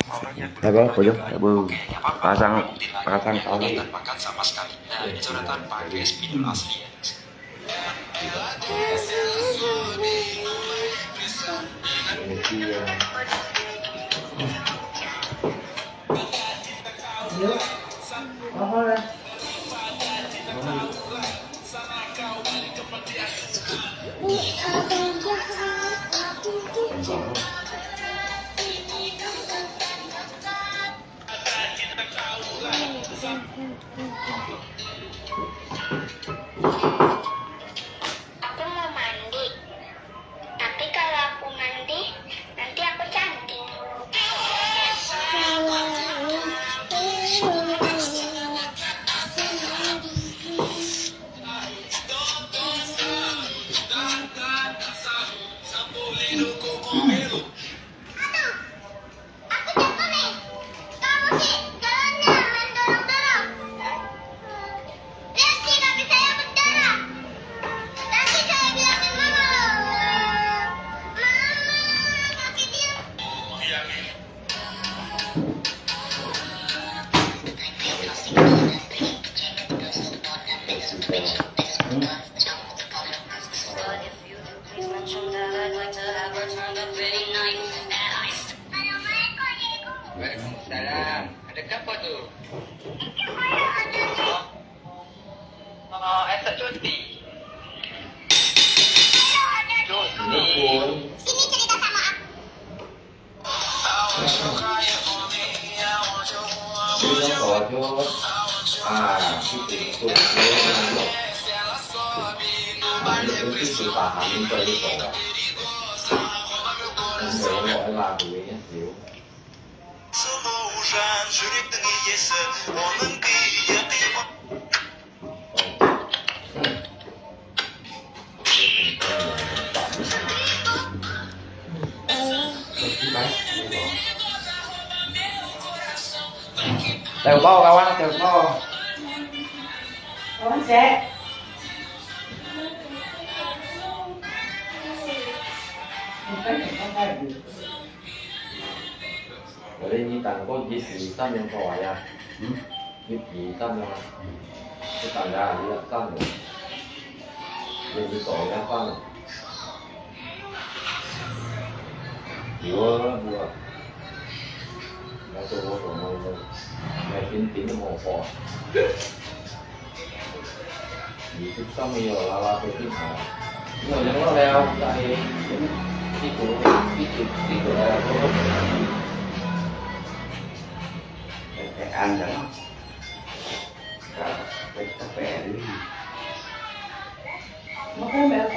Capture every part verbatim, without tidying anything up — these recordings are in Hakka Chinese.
Apa, apa tu? Apa? Pasang, pasang tali. Nah, ini sudah tanpa G S P dulu asli ya. Aku mau mandi. Tapi kalau aku mandi, nanti aku cantik. Aku jatuh nih. Kamu sih, jalannya main dorong-dorong. Lihat sih, kaki saya berdarah. Nanti saya bilangin mama loh. Mama, kaki dia. Waalaikumsalam. Ada siapa tu? Oh, esok cuti. Cuti. Sini cerita sama aku. Tèo po, kawan, tèo po. Kawan, sek. 我的一档过一二三年过来呀，嗯，一二三年啊，一档呀，一二三年，一二三年。有啊，有啊，那时候我怎么，那天顶那么火。 二十三个月啦啦都去行，我养到了，但是一直一直一直来做。哎，哎，安的咯，个，个，个白的。我还没有到。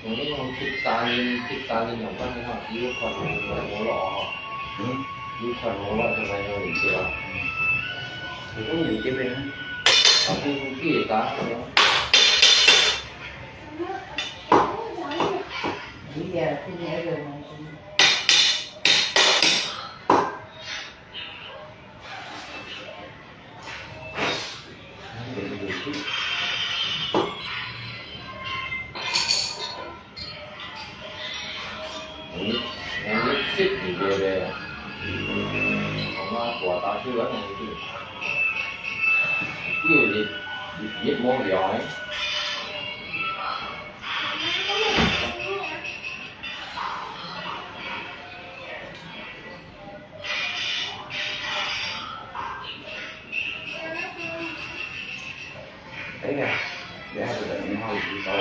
用該種翕相，翕相个樣般个吼，有款無落吼。嗯？有款無落，就係有連接啊。有種連接个，啊，就係翕相个。你也，你也有東西。 Hãy subscribe cho kênh Ghiền Mì Gõ để không bỏ lỡ 你，你食你个嘞，我妈我打出来你就，就一，一，一模样哎。哎呀，你还是等一下我就到了。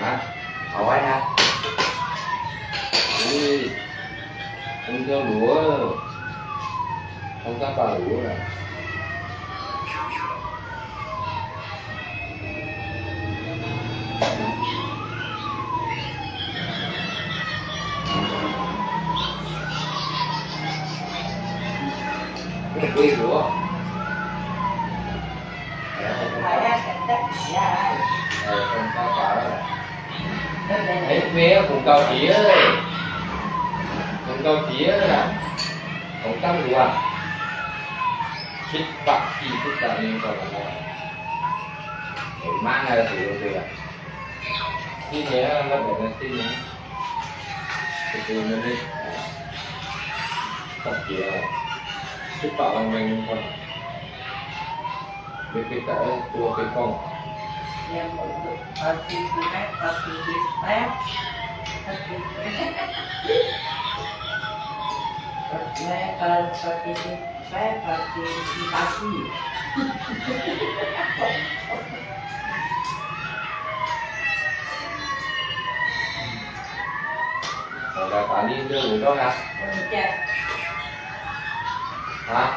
啊，好玩啊！哎，红烧螺啊，红烧螺啊。 哎，紅烧螺啊。哎，沒有紅燒魚啊，紅燒魚啊，紅燒螺啊，七百四十个人个。哎，慢个就對了。 新年啊，那邊个新年，就是那个，啊，大姐啊，七百萬人民幣，你可以在那多地方。Saya partisipasi. Ada tali tu, udah lah. Hah?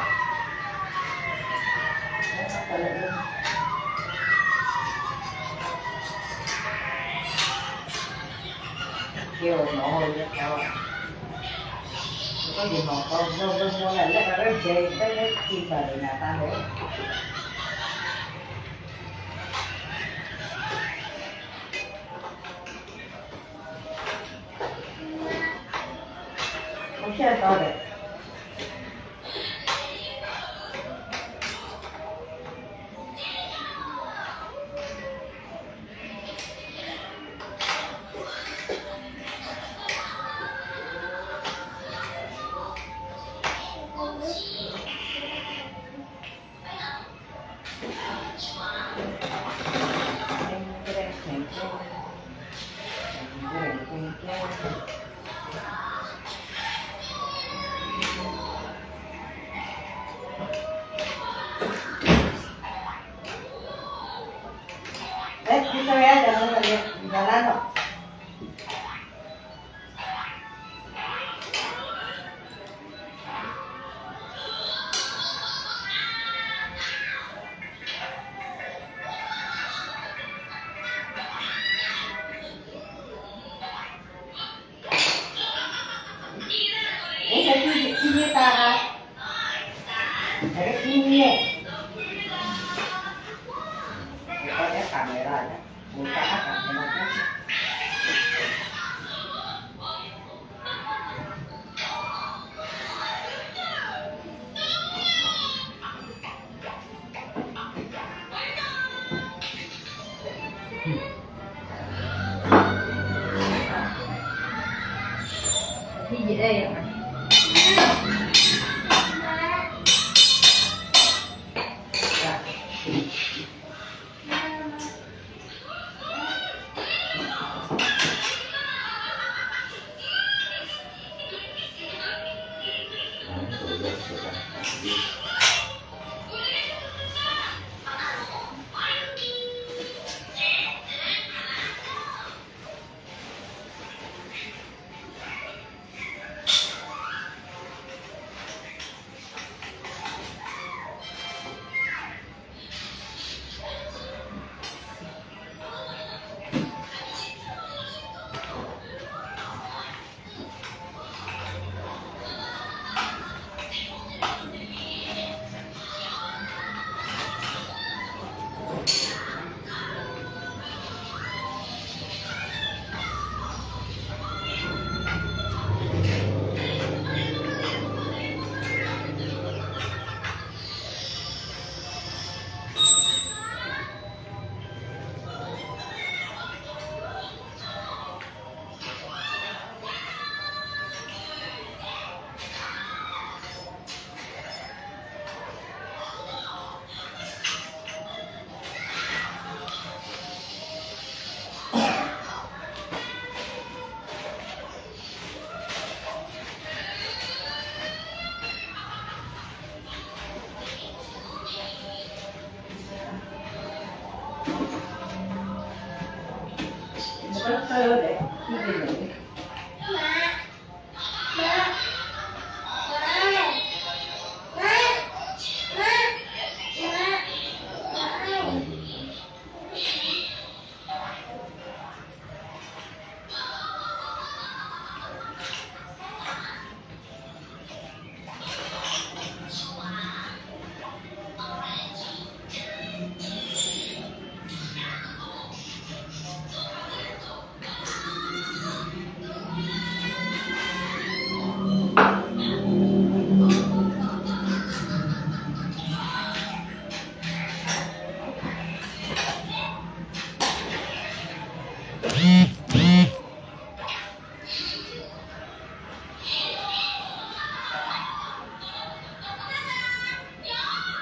哎，你这边怎么怎么，你咋了？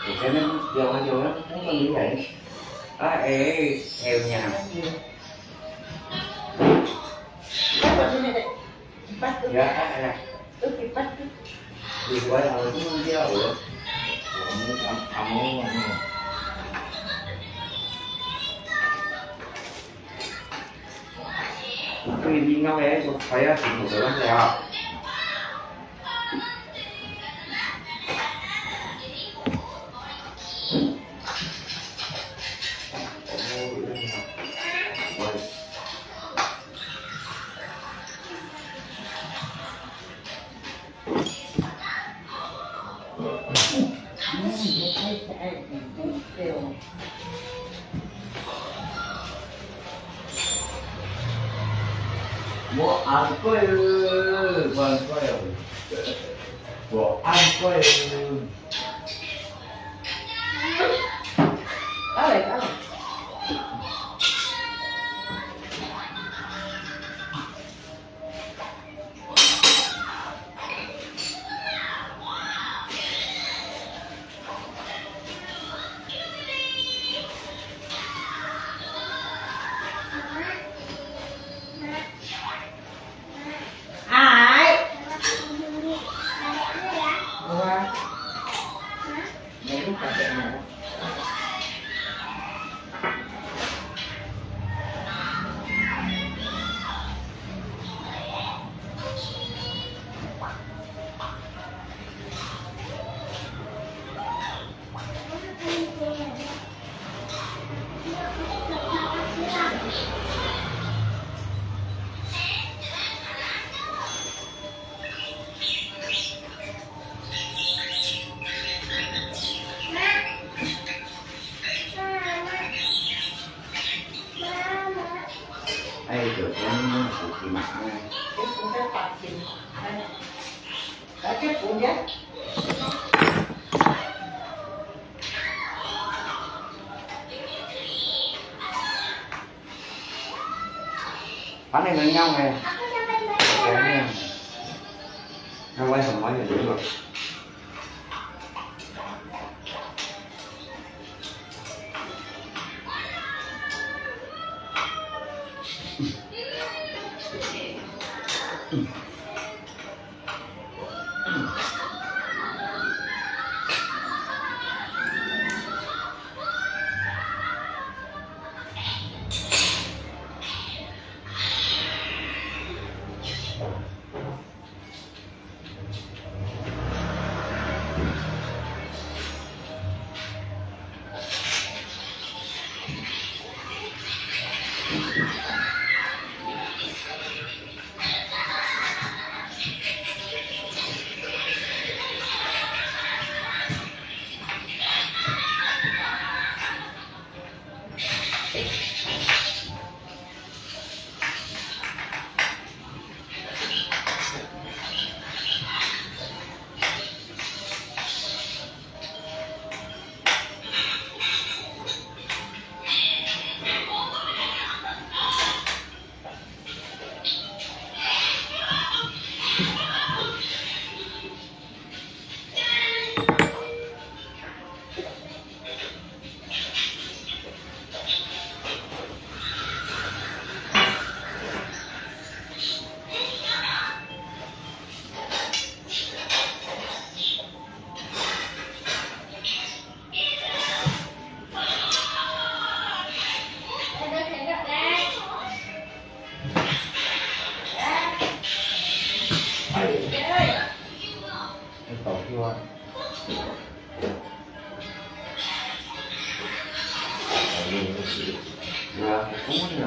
我前面有啊有啊，那个没来。啊，哎，还有呢。有啊，哎，哎。有啊，哎，哎。有啊，哎，哎。我们讲，讲，讲。 对，你那个就拍下屏幕这样子啊。我安排了，我安排了，我安排了。来，来。反正能养个，能养。那我也很欢喜这个。 哎，你搞错啊！对啊，我讲你啊。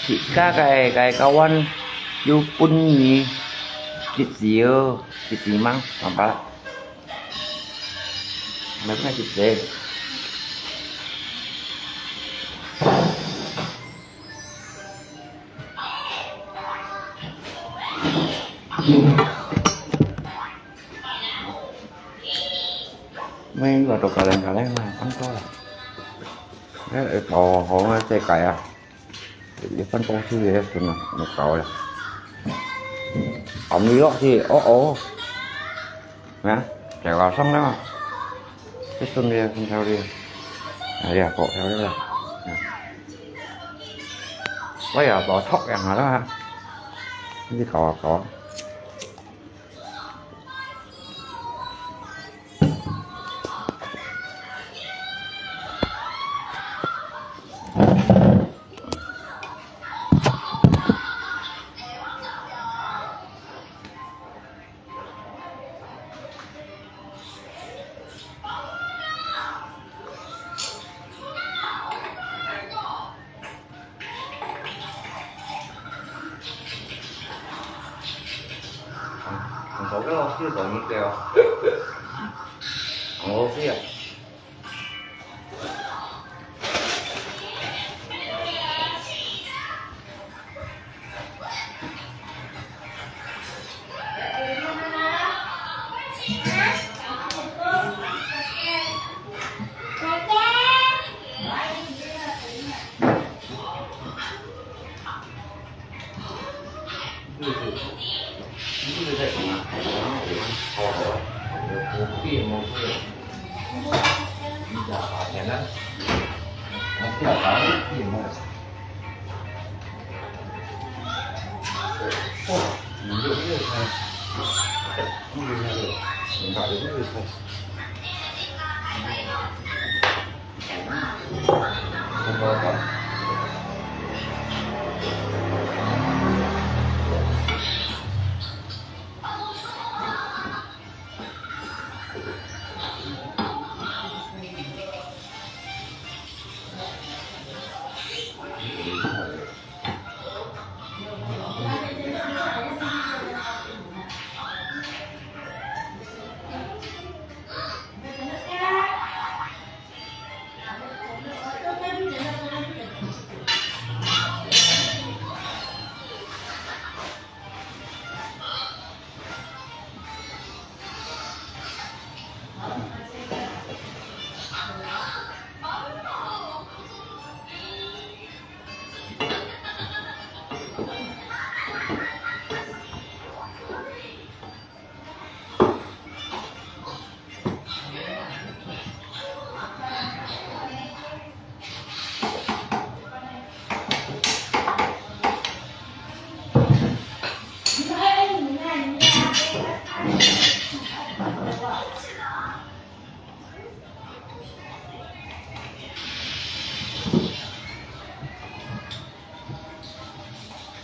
自家个，个kawan有分你，一時哦，一時忙，nampak. Nampak一時。May iba to kaleng-kaleng na, ang ko. Eh, eh, oh, oh, nga, teka ya. Iban ko si Yesu na, nagkao ya. Ang ilok si, oo. Nga, teka, sang na. Gusto niya, ang tao niya. Ay, ako, tao niya. Kaya, to, tok yang ada. Hindi kawa-kawa. 这种物件哦，很好吃啊。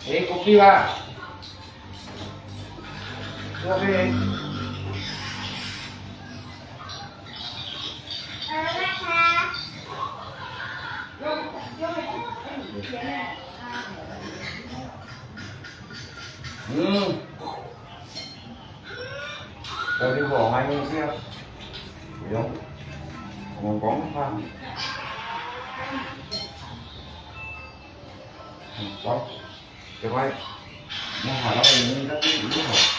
哎，kopi吧。Kopi。嗯。 Tadi ko ngai ni siya. Yung, ngomong pa. Ito, ito, ito, ito, ito, ito,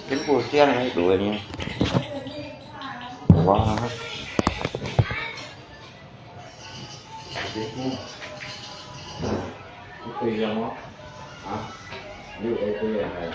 Kenpo siya na ito ni. Wow. Ito yung, ah, yung ito yung, eh.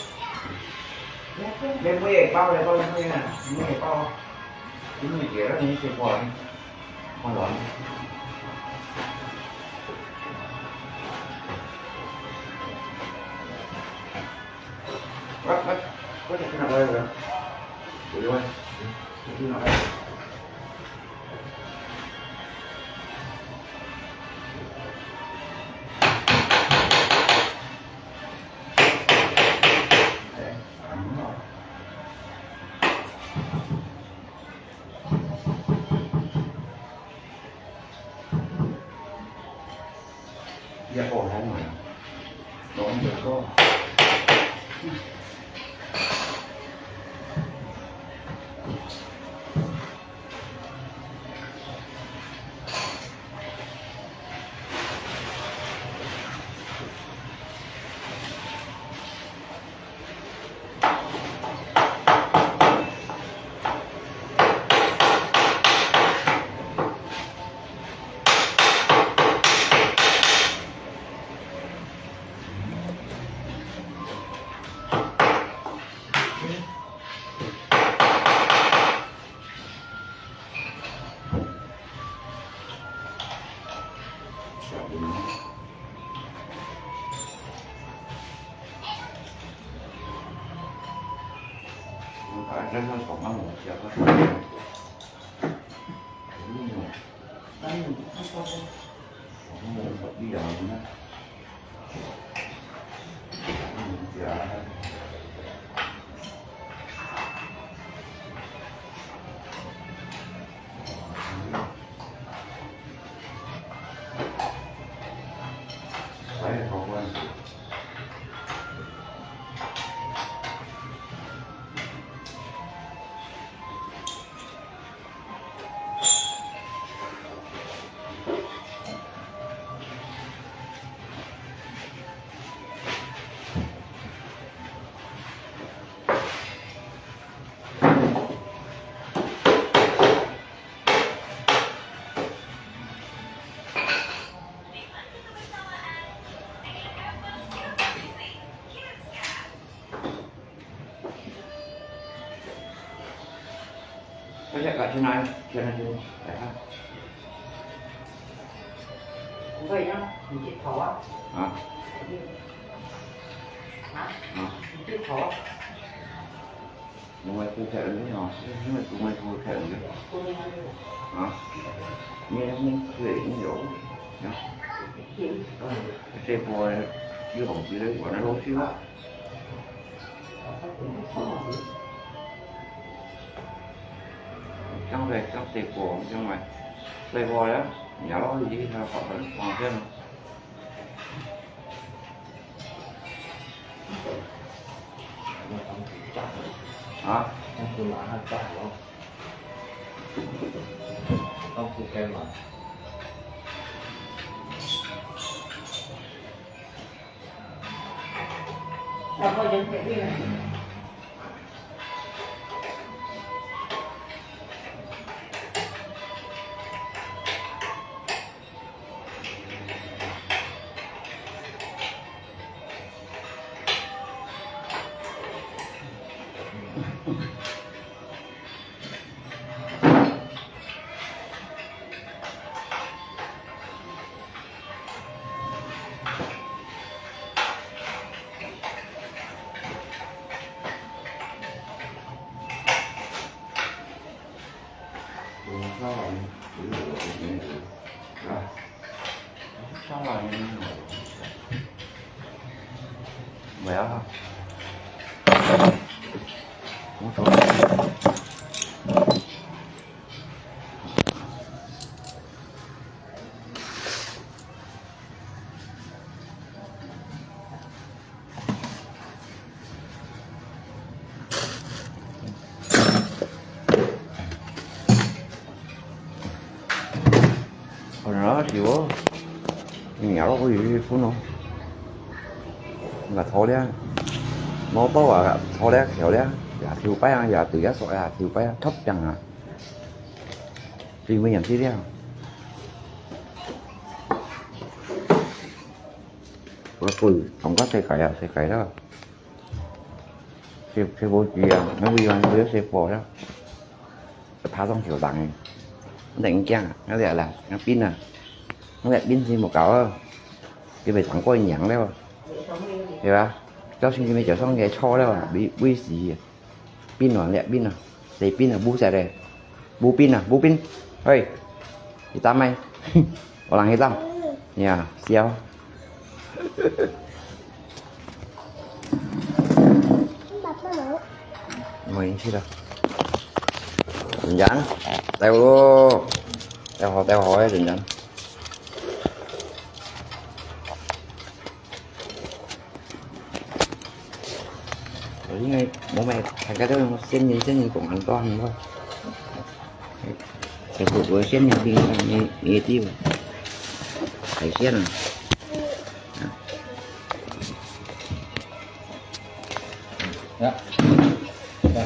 你每日包來包去啊，每日包，你每日包，你食飯，看來。我我我就去拿過來，我，我就拿過來。 也好好嘛，老实讲。 大家感谢哪里？现在就来看。不会呀，你去投啊。啊？啊？啊？你去投啊。因为顾客人的哦，因为因为顾客人的。啊？你你可以有，啊？这波有红机的，我那东西了。 将来将水果，将来水果呀，你要一定要好好放心。啊？好啦，是哦。咬落去就分咯。𠊎討咧，老豆啊，討咧，挑咧，也頭擺啊，也對也說啊，頭擺啊，特別啊，最尾人知了。我講，同个世界啊，世界了。 食，食無煮啊，那委員會食飽了，爬上橋頂个，你等驚啊，那了啦，那冰啊，那冰先無搞啊，就被長過一年了，對吧？到星期五早上个吵了啊，喂，喂死，冰啊，那冰啊，誰冰啊，不晓得。 無冰啊，無冰。喂，你打咩？我人去打。Ya，笑。無人去了。真真，帶我，帶好，帶好个，真真。 因為無買，大家都用鮮人，鮮人講很多很多。哎，我，我鮮人聽，你，你也聽，海鮮啊。啊。啊。 啊。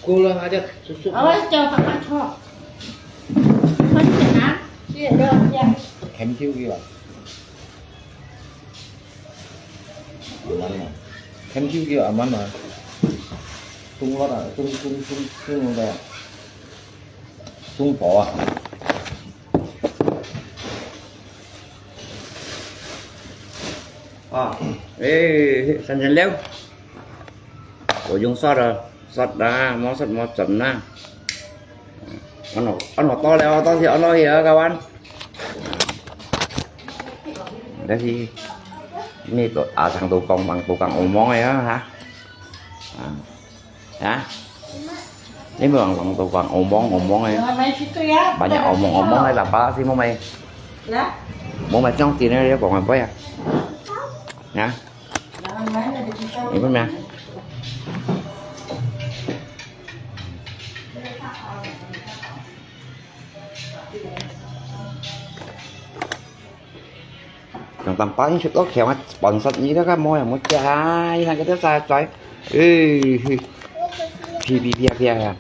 Cô lên hai đứa, sụp sụp. Ôi, cho papa cho. Con đi哪? Đi ở đâu vậy? Khám thiếu kìa. Aman à. Khám thiếu kìa, aman à. Tung lót à, tung, tung, tung, tung lót à. Tung phỏ à. À, ê, sẵn sàng leo. Ủa, dùng sót rồi, sót đã, món sót món chấm na. Ăn nó, ăn nó to leo, to thì ăn nó thì ở các bạn. Đây thì, ini tuh, à, sang tukang, bang tukang omong ya, ha? À. Hả? Nếu mà bằng, bằng tụ bằng ổ món, ổ món ấy. Banyak omong, ổ món ấy là ba xí mong mày. Mong mày trong tiền này còn mày bơi à? Hả? Ini pun ya. Yang tampaknya sudah kau kiamat sponsor ni dah kan mau yang mau cai, yang kita cai cai. Eh, pi pi pi pi ya.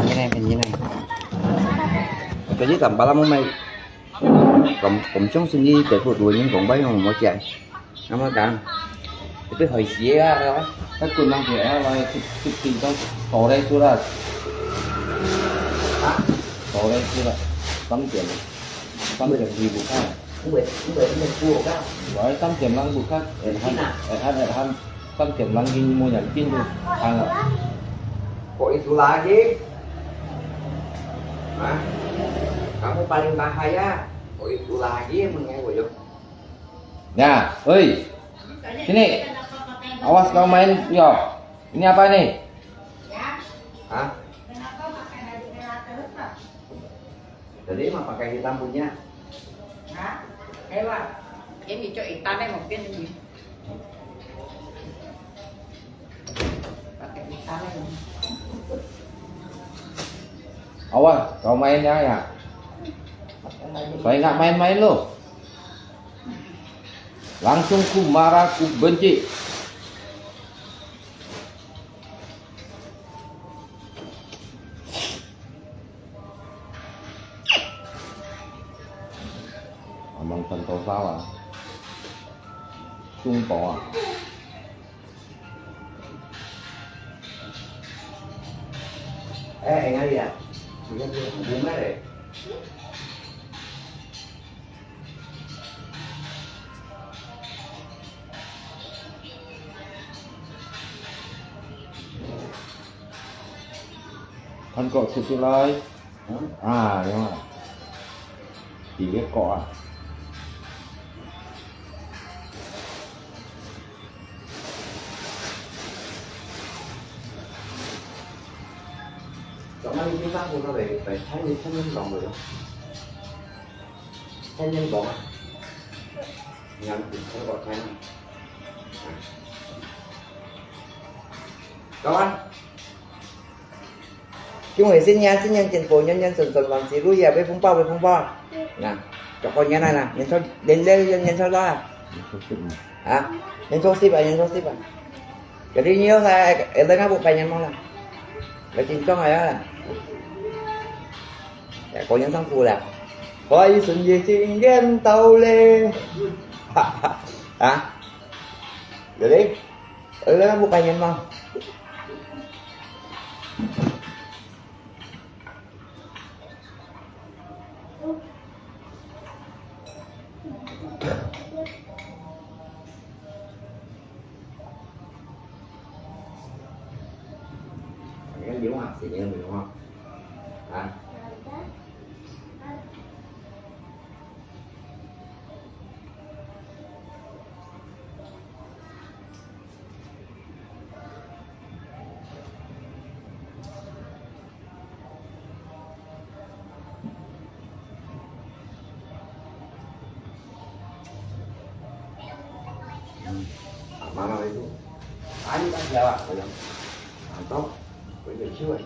Ini ni, ini ni. Jadi tampaklah mau mai. Kom kom trong sini, cái phụ dua những con bay mau mau cai. Nó mới cắn. Cái tôi hỏi xía á, nó cũng mang cái á, nó chụp chụp chụp trong tổ đây xưa là. Hả? Tổ đây xưa là. Tắm tiền. Tắm tiền gì cũng khác. Không phải, không phải, không phải cua cả. Rồi, tắm tiền lăng cũng khác. Em xin à? Em ăn, em ăn. Tắm tiền lăng gì mua nhắn tin được. Hàng ạ. Có ít xu lá chứ. Hả? Kamu paling bahaya. Có ít xu lá chứ, mình nghe của Dũng. Ya, oi. Sini. Awas kau main, yo. Ini apa ini? Hah? Tadi mah pakai hitam punya. Hah? Hewan. Ini cok hitamnya mungkin ini. Awas, kau main ya, ya. Saya nggak main-main loh. Langsung ku marah, ku benci. 很多烧啊，中毒啊。哎，哎，哪里啊？你看这个红布卖嘞。看过出出来。 啊，有啊，第一个啊。怎么你平常不说的，在天天天天讲的哟？天天讲啊？你看，你看我看啊。讲啊。 恭喜新年，新年进步，年年顺顺，万事如意啊！买红包，买红包啊！呐，逐个年啊呐，年初，年，年，年初几啊？啊，年初十啊，年初十啊。Jadi你要来，哎，来那不拜年嘛啦？来进庄啊呀！哎，过年辛苦了，恭喜新年，新年到嘞！哈哈，啊，Jadi，哎，来那不拜年嘛？ 你看牛啊，谁牛牛啊？啊？ 嗯，啊，妈妈，你，啊，你大家啊，我讲，啊，到，我就去了。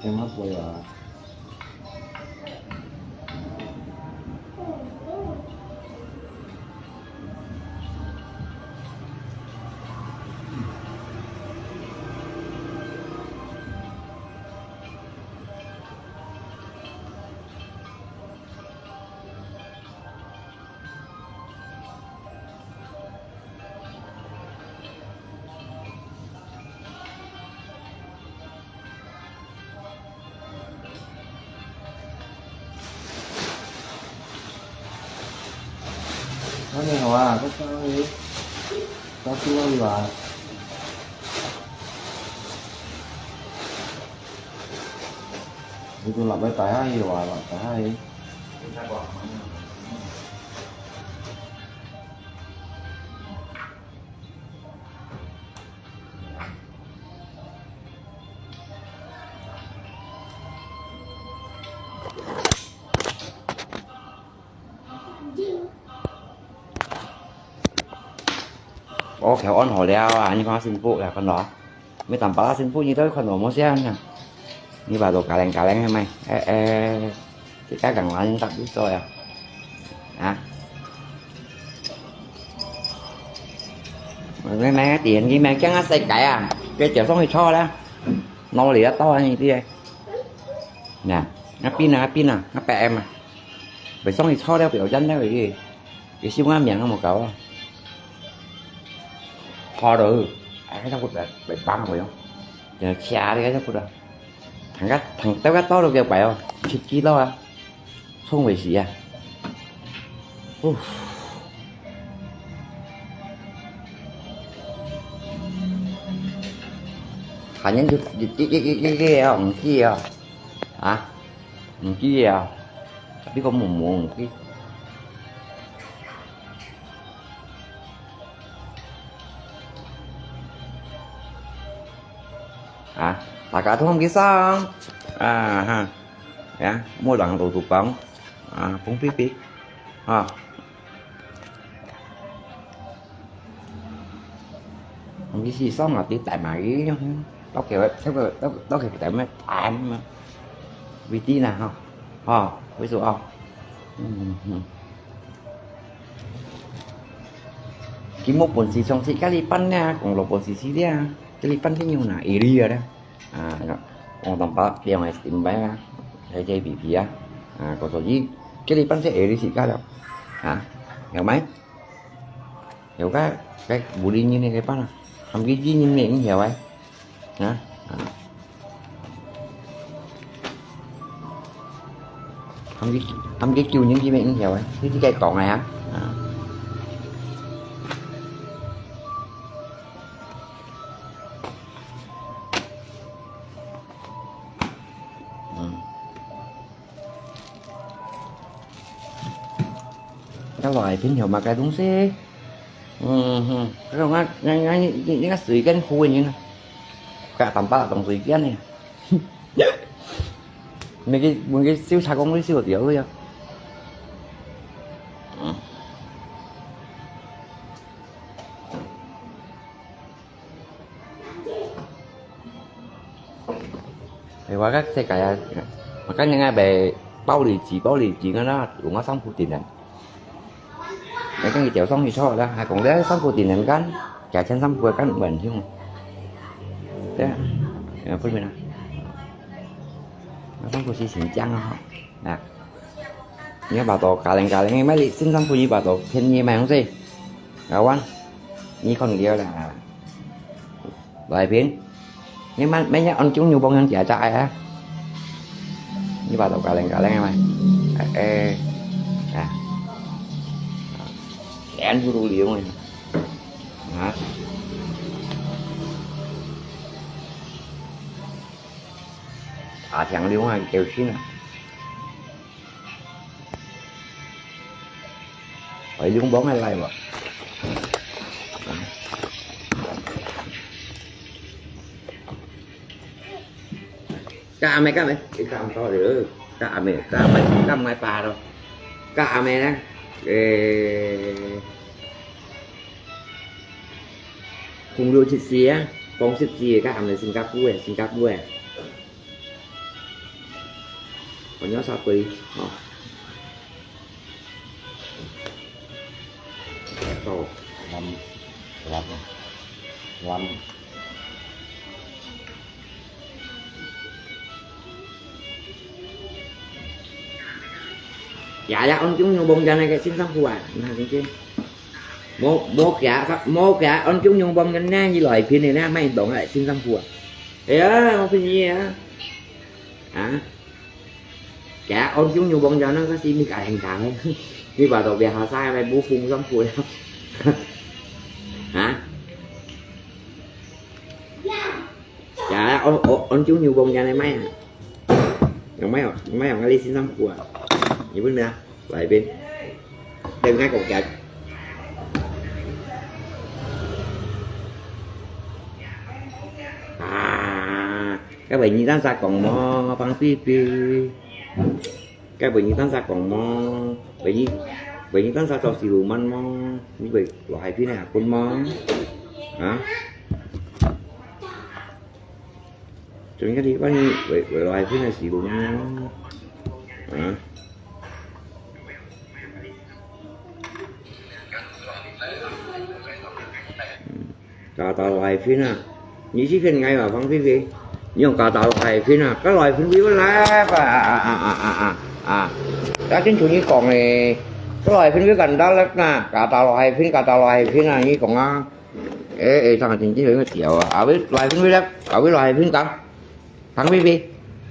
干嘛不要啊？ 那你好啊，这上去，到处那里玩。你都拿来打下去玩了，打下去。 哦，調安好了啊，你看新婦了，看到啊？沒等把新婦，你都看到無像啊？你把都嘎鈴嘎鈴係咪？哎哎，這个講話你到底做呀？啊？你買電，你買這樣个世界啊，佢就上去坐啦，哪裡啊到啊你啲？那，那邊啊，那邊啊，那邊啊。 袂上去坐了，表演了，佢，佢心肝命都無搞啊。好了，哎，該隻骨白白个喲，就斜个該隻骨啊。等下，等到佢到了个擺哦，七支刀啊，衝袂死啊。呼。還有就，一，一，一，一，一，哦，毋知哦。啊？ 毋知啊，tapi kok mumung ki. Ah, taga thong pisang. Ah, ha. Ya, mulang tu tukang. Ah, pung pipi. Ha. Ang isi song ati tay mari, tao kêu, tao kêu, tao, tao kêu tay mari, tay mari. Vì tí nè, ha. Ha, ví dụ không? Ừ, ừ. Cái một bốn xí song xí cái li pan nè, cũng là bốn xí xí đi à. Cái li pan cái nhiều nè, ý đi rồi đó. À, nó. Ông tao bắt, đi ông ấy tìm bé à. Thấy cái bị gì á. 啊，故所以，這裡半隻下你自家了。啊，曉無？曉个，該無理人个該半啊，喊佢義人咩毋曉个。啊，啊。喊佢，喊佢救人佢咩毋曉个，你自家講个啊。啊。嗯。 該來朋友嘛，該東西，嗯哼，該種啊，該，該，該，該水跟湖人啊，該淡薄當水間呢。每个，每个小茶馆都笑掉个呀。嗯。 哎，我个世界啊，我个人啊，袂暴力子，暴力子个啦，有我上铺顶人。你讲佢掉上去错啦，还讲咧上铺顶人干，假钱上铺干蛮凶。对啊，有分别啦。我上铺是新疆啊，啊。 你把到加零加零，买你身上不一把到便宜买东西。Kawan, ni kon dia lah. Lai pin. Ni man, mainnya on chung nyubong yang dia cak ya. Ni ba tau kaleng kaleng mai. Eh, eh. Ah. Kian buru liung. Ha. Ah, tiang liung ah, kêu xin ah. Phải dùng bóng hay lay mà. Ka ame, ka ame. Ka ame to de. Ka ame, ka ame, ka ame pa to. Ka ame na. Eh. Hùng lô chit xìa, bóng chit xìa, ka ame Singapore, Singapore. Còn nhớ sao tùy. Ờ. Rồi, lăm, lăm, lăm. Dạ, dạ, ông chúng nhau bông cho này cái xin thăm của bạn. Nah, cái kia. Mô, mô kia, mô kia, ông chúng nhau bông cho này, như loại pin này nè, mấy đồng lại xin thăm của. Ê, mô pin gì á? Hả? Chả ôn chúng nhu bông cho nó có xin đi cài hàng cài. Đi vào đầu bia họ sai mày bố phun giống phun. Hả? Chả ôn, ôn, ôn chúng nhu bông cho này mày à. Yang mày à, mày à, ngali xin lắm phun. Như bên nè, lại bên. Đừng ngay cột gạch. À, các bạn nhìn tan xa còn mò, băng pi pi. Cái bữa nhìn tan xa còn mò, bữa nhìn, bữa nhìn tan xa cho xì lù măn mò. Như vậy, loại hai phi này, con mò. Hả? Chúng cái đi, bác nhìn, vậy, vậy loại hai phi này xì lù măn mò. Hả? Cà tàu loài phí nè. Nhị sĩ phiên ngay mà phóng phí phí. Nhưng cà tàu loài phí nè. Cái loài phí phí có lẽ à, à, à, à, à, à. Đã chính chủ như còn này. Cái loài phí phí gần đó lắm nè. Cà tàu loài phí, cà tàu loài phí nè. Như còn á. Ê, ê, thằng chính chỉ phải tiểu. À, với loài phí phí đó. À, với loài phí cà. Thằng phí phí.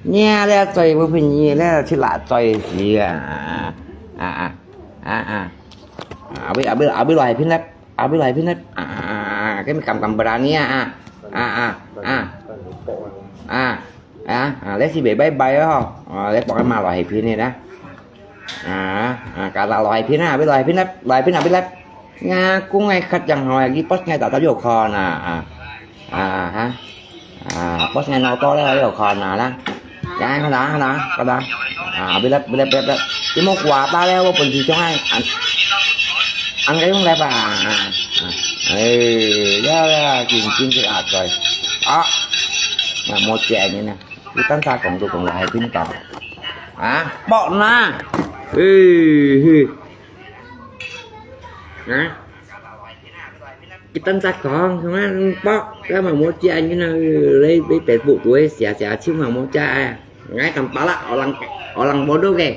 Nhẹ lẽ chơi với phí nhẹ lẽ chỉ là chơi gì à. À, à. À, à. À, với, à, với, à, với loài phí đó. À, với lại phí nết. À, à, à, cái mày cầm, cầm bà đàn nha, à. À, à, à. À, à, à, lấy xí bể bay bay đó hả? À, lấy bỏ cái mà loại phí này đó. À, à, cả là loại phí nè, với loại phí nết, loại phí nè, với lại. Nga cũng ngay khát chẳng hỏi, cái post ngay tạo tao vô kho nè. À, à, hả? À, post ngay nó to đấy, vô kho nè, đó. Cái, hả đó, hả đó, hả đó. À, biết lắm, biết lắm, biết lắm. Cái món quà ta đấy, vô phần gì cho ai? Ăn, ăn cái không đẹp à? À, à. Ê, ya, ya, chính, chính cái ạt rồi. À, mà một chè như này. Cái tán xa cộng tụ cộng lại hai pin cộng. À, bọn na. Ê, ê. Hả? Cái tán xa cộng, không ăn bọ, cái mà mua chia như nào, lấy, lấy bẹt bụ tuổi, xả, xả chứ mà mua chia à. Ngay tầm bá lạ, ở lăng, ở lăng bó đô kì.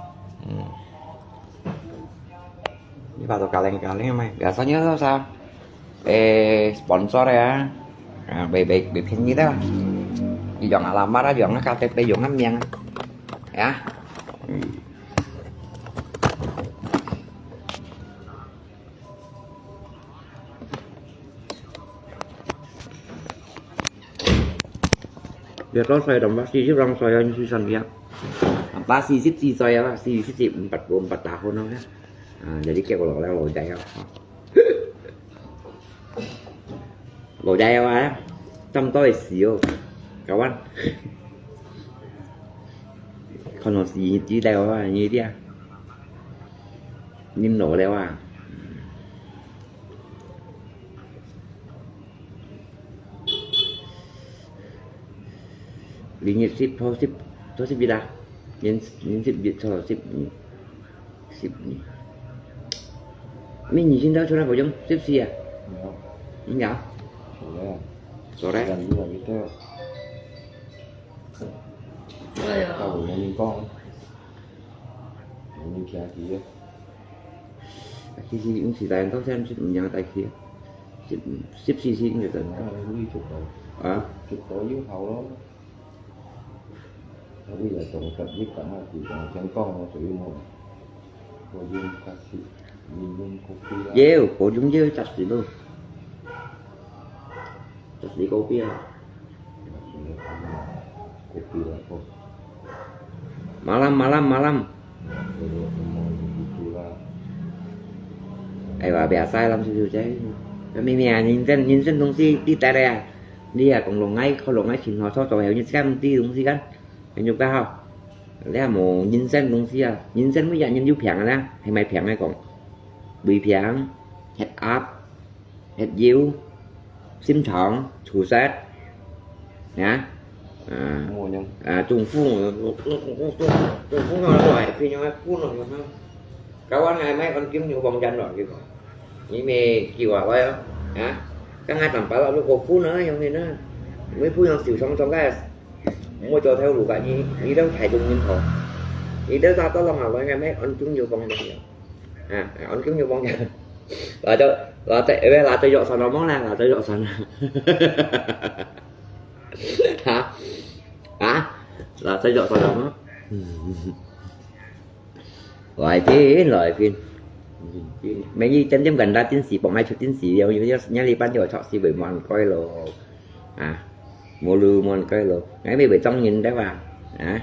Hmm. Ini patut kaleng-kaleng mai. Biasanya tu sa, eh, sponsor ya. Ah, baik, baik, baik ini dah. Di jong alamat, di jong K T P, di jong miang. Ya. Hmm. Dia tahu saya dah, masih hidup orang saya yang susah dia. Apa sisip si saya lah, sisip si empat puluh empat tahun lah. Ah, jadi kayak kalau orang lojai lah. Lojai lah, 差不多係死哦，kawan。可能死知道啊，你知啊，你老了啊。 Ringgit十，thô十，thô十一啊？Yen，yen十一，thô十二，十二。Min你現在出來不用，十四啊？有。你有？有了。Sore？有了，有了。哎呀。到我們講，我們聽佢个。其實用時代到現在毋一樣个代誌啊。十，十四歲應該真。啊，你會做到。啊？做到就好咯。 所以來講，十一感覺佢講香港咯，屬於無，無用較實，你用kopi啦。有，無用就十四咯。十四kopi啊。十四kopi啦，好。Malam, malam, malam. Kopi啦。哎呀，biasa lam susu cai. Kami ni, ah, nginsen, nginsen東西，你帶來啊。你啊，講弄愛，可弄愛，尋好，找找，有你這樣的東西kan。 很有个好。你還無人参東西啊？人參每隻人有病个啦，係買病个講，胃病、血壓、血油、心臟、出血，啊，啊，無用。啊，中風，中風，中風，中風啊，來，平常个不能啊。 Kawan ngai mai kon kim nyu bong jan lon ki ko. Ni me kiu a koi a. Ha? Ka ngai tam pa lo lu ko pu na yong ni na. Mui pu yong siu song song ka. Mui cho theo lu ka ni, ni dang thai dung nin ko. 你都打到落下來，𠊎乜安中有幫人。啊，安中有幫人。拿到，拿到，誒，拿到藥水了無啦？拿到藥水了。哈？啊？拿到藥水了無？來宾，來宾。每一點點กันได้ 電視，放喺出電視，有，有，有，有一半就出視頻無人開咯。啊，無路無人開咯。𠊎乜會裝人得哇？啊？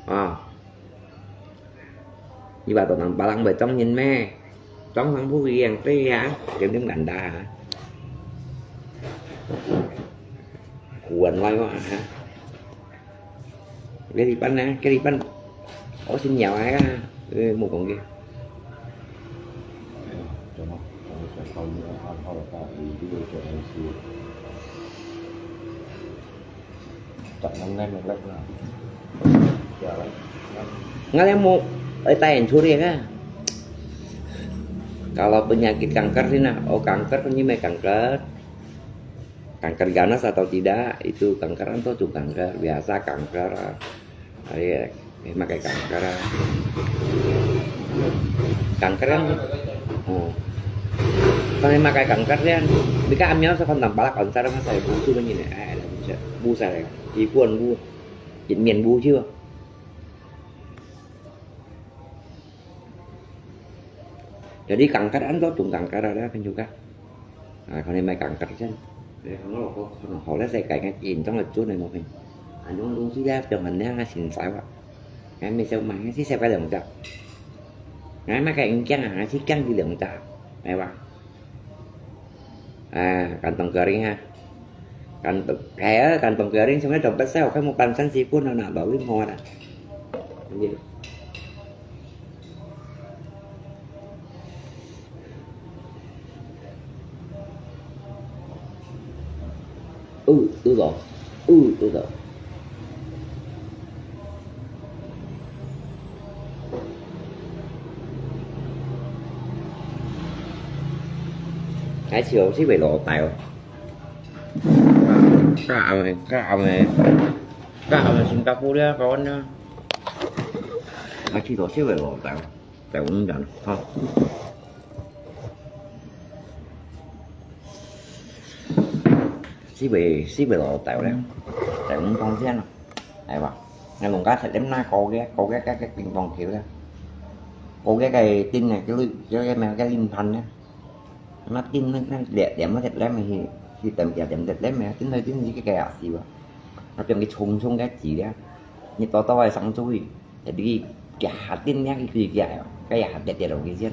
哦。 你話到人別人會當然咩？當然不一樣，對呀，點點簡單啊。古人來話哈，這一半呢，這一半，我先搖啊，呃，莫講个。怎麼？我想到你愛好个話，你就會做東西。 Ngalemu, eh, tayin curi ka. Kalau penyakit kanker ni nah, oh kanker ni may kanker. Kanker ganas atau tidak, itu kanker atau tu kanker, biasa kanker. Ay, eh, makai kanker. Kanker kan, oh. Kan makai kanker kan. Bika amyao sa kon tampalak kon sa sa bu tu kan ni. Eh, ada bu sa. Bu sa kan. Ipuan bu. Jit mien bu chứ. Jadi kanker an to tung kanker ada kan juga. Ah, kalau may kanker kan. Eh, kalau kau kalau hole saya kayak ingat intong lecu nih mau kan. Anjung lung sih ya, jangan yang asin saya. Kan misal mah sih saya kadang tak. Ngai makai engkiang ah, ngai si kiang di leung ta. Ngai wa. Ah, kantong kering ah. Kantong, kaya kantong kering sebenarnya dompet saya, oke, mau pansan sipun, anak bawa mau ada. Gitu. 哦，對了，哦，對了。還是有這位老弟哦。加暗个，加暗个，加暗个新加坡了，高安了。還是有這位老弟哦。 在我們講，哈。四位，四位老豆咧，在我們當先咯，係吧？𠊎農家食點那高个，高个个个乒乓球咧，高个个丁个，叫佢，叫佢咩个輪盤咧。那丁那，那點，點个點个去，去等下點个點个，丁个丁个个也是吧。那邊个重重个子咧，你多多个上注意。 Jadi, kaya hatin niya kikuyuk kaya, kaya hatin dia lagi siya.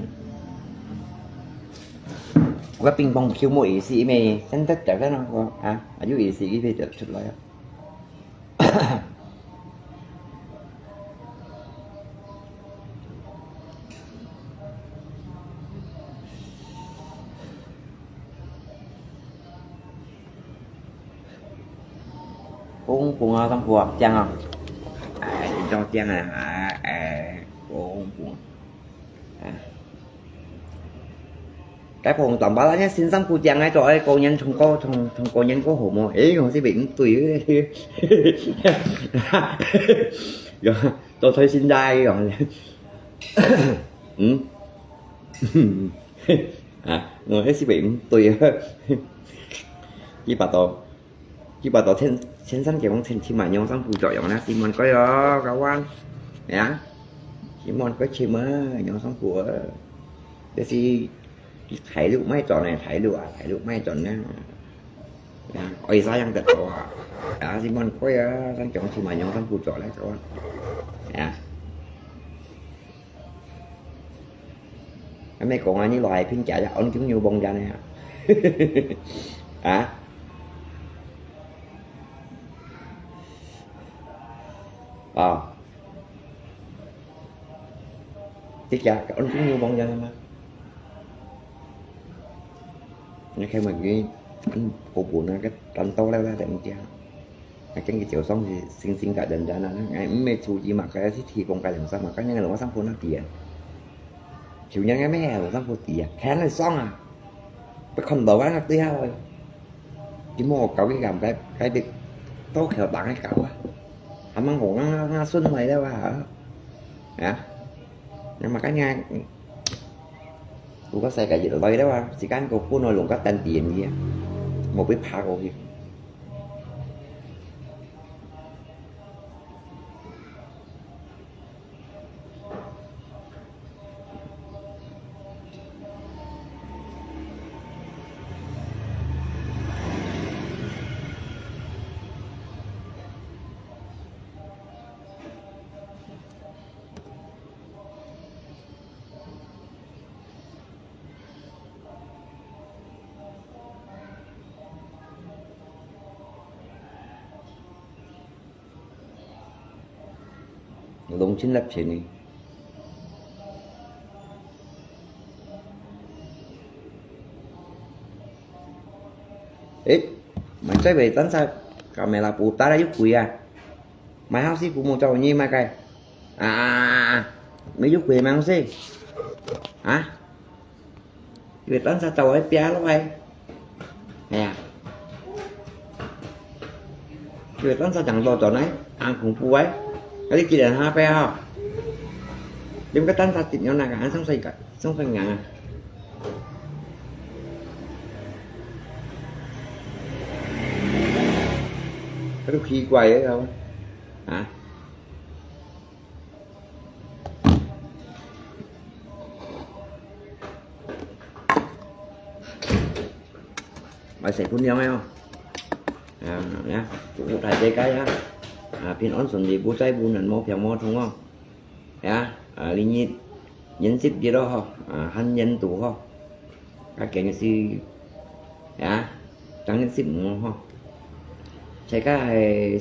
Wa ping pong kiu mo isi ime, sendek dah kan aku, ha, aju isi ime dah cut lah ya. 公公啊，當好啊，靚啊！哎，你當靚啊，哎，哎，公公。哎。該公當巴拉呢，先生不靚哎，做哎，公人從高，從，從高人過好無？哎，我這邊毋對。有，到最新代个。嗯？啊，我這是毋對啊。一百多。 Kiba to千，千三千万千起碼養生副作用啦，Simon kau yo, kawan. Ya. Simon kau cuma 養生副啊。這是大陸賣轉个，大陸啊，大陸賣轉个。Ya, oi sayang tak tahu ah. Ya, Simon kau ya, sang cuma 養生副作用啦，kawan. Ya. 還沒講啊，你來評價呀，安中有幫人呢啊？啊？啊？這家安中有幫人嗎？你看嘛，你，嗯，我本來个單刀了，那等一下。 Ngakeng kicau song si sing-sing ka dan-dan na, ngai mme chu ji ma ka si ti pong ka leng sa ma ka nyang leng sang pun na ti ya. Chu nyang ngai me leng sang pun ti ya, kan leng song a. Pe kon do wa na ti ya. Ti mo kau ki gam kai, kai bi to kheo bang kai kau a. Amang hong nga, nga sun mai le wa. 啊，那么刚刚，不过世界越来越了啊，时间个本来弄个等点的，没被爬过去。弄清粒钱呢。诶，买这位单车，kamera putar又贵啊。买好师傅莫找你买个。啊啊啊啊，没有贵买东西。啊？ Iwet tan sa tau ai pia lo ai. Aya. Iwet tan sa chang lo chon ai, ang khủng bố ai. Kali kilen ha pe ha. Lim ka tan sa tip nyo na ka, ang song sai ka, song sai ngang. Kali kỳ quái ai ha. Hả? Mai sai phun liang ai ong. À, ya, cũng thải dây cái ya. À, 平安顺利, bu chai bu nan, mo phiang mo thung ong. Ya, à, li nhit, nhit sip di lo ho. À, han nhit tu ho. Ka keng si, ya, chang nhit sip mu ho. Sai ka hai,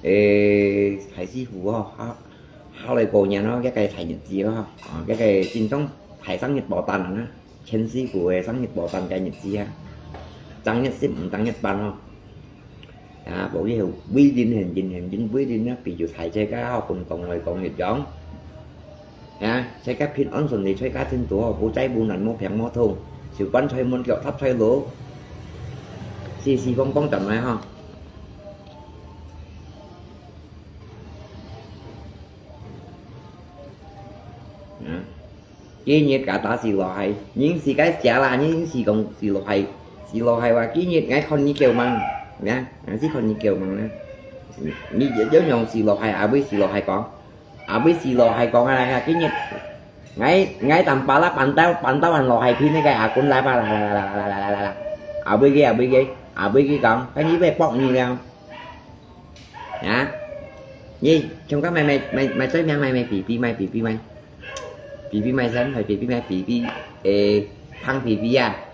eh, hai si hu ho. Ha, ha lai ko nyan ho, ka kai thải nhit si ho. À, ka kai chính thống thải sang nhit bảo tàng na. Chen si hu eh, sang nhit bảo tàng kai nhit si ha. Chang nhit sip, chang nhit pan ho. Ya, bảo cái hậu quy định, hành chính, hành chính quy định á, ví dụ thải xe cá ho, cũng còn người còn nghiệp giống. Ya, xe cá 平安顺利, xe cá chính途ho, bu chai bu nan, mo phiang mo thung, siu pan chai mun kiok thap chai lô. Si si phong phong chậm lại ho. Ya. Ki nhit ka ta si lo hai, nhưng si cái chả là nhưng si kong si lo hai, si lo hai wa ki nhit ngai khon ni kêu mang, ya, ngai si khon ni kêu mang na. Ni dễ dễ nhong si lo hai, à bơi si lo hai kong, à bơi si lo hai kong à, ki nhit ngai ngai tầm pa la pan tao pan tao ăn lo hai phi ne cái à kun la pa la la la la la la la, à bơi cái à bơi cái à bơi cái kong, cái ni bơi pok ni leo. Hả? Nhi, chúng có mày mày mày mày tới mày mày mày pì pì mày pì pì mày. Pì pì mày sẵn phải pì pì mày pì pì ê phăng pì pì à.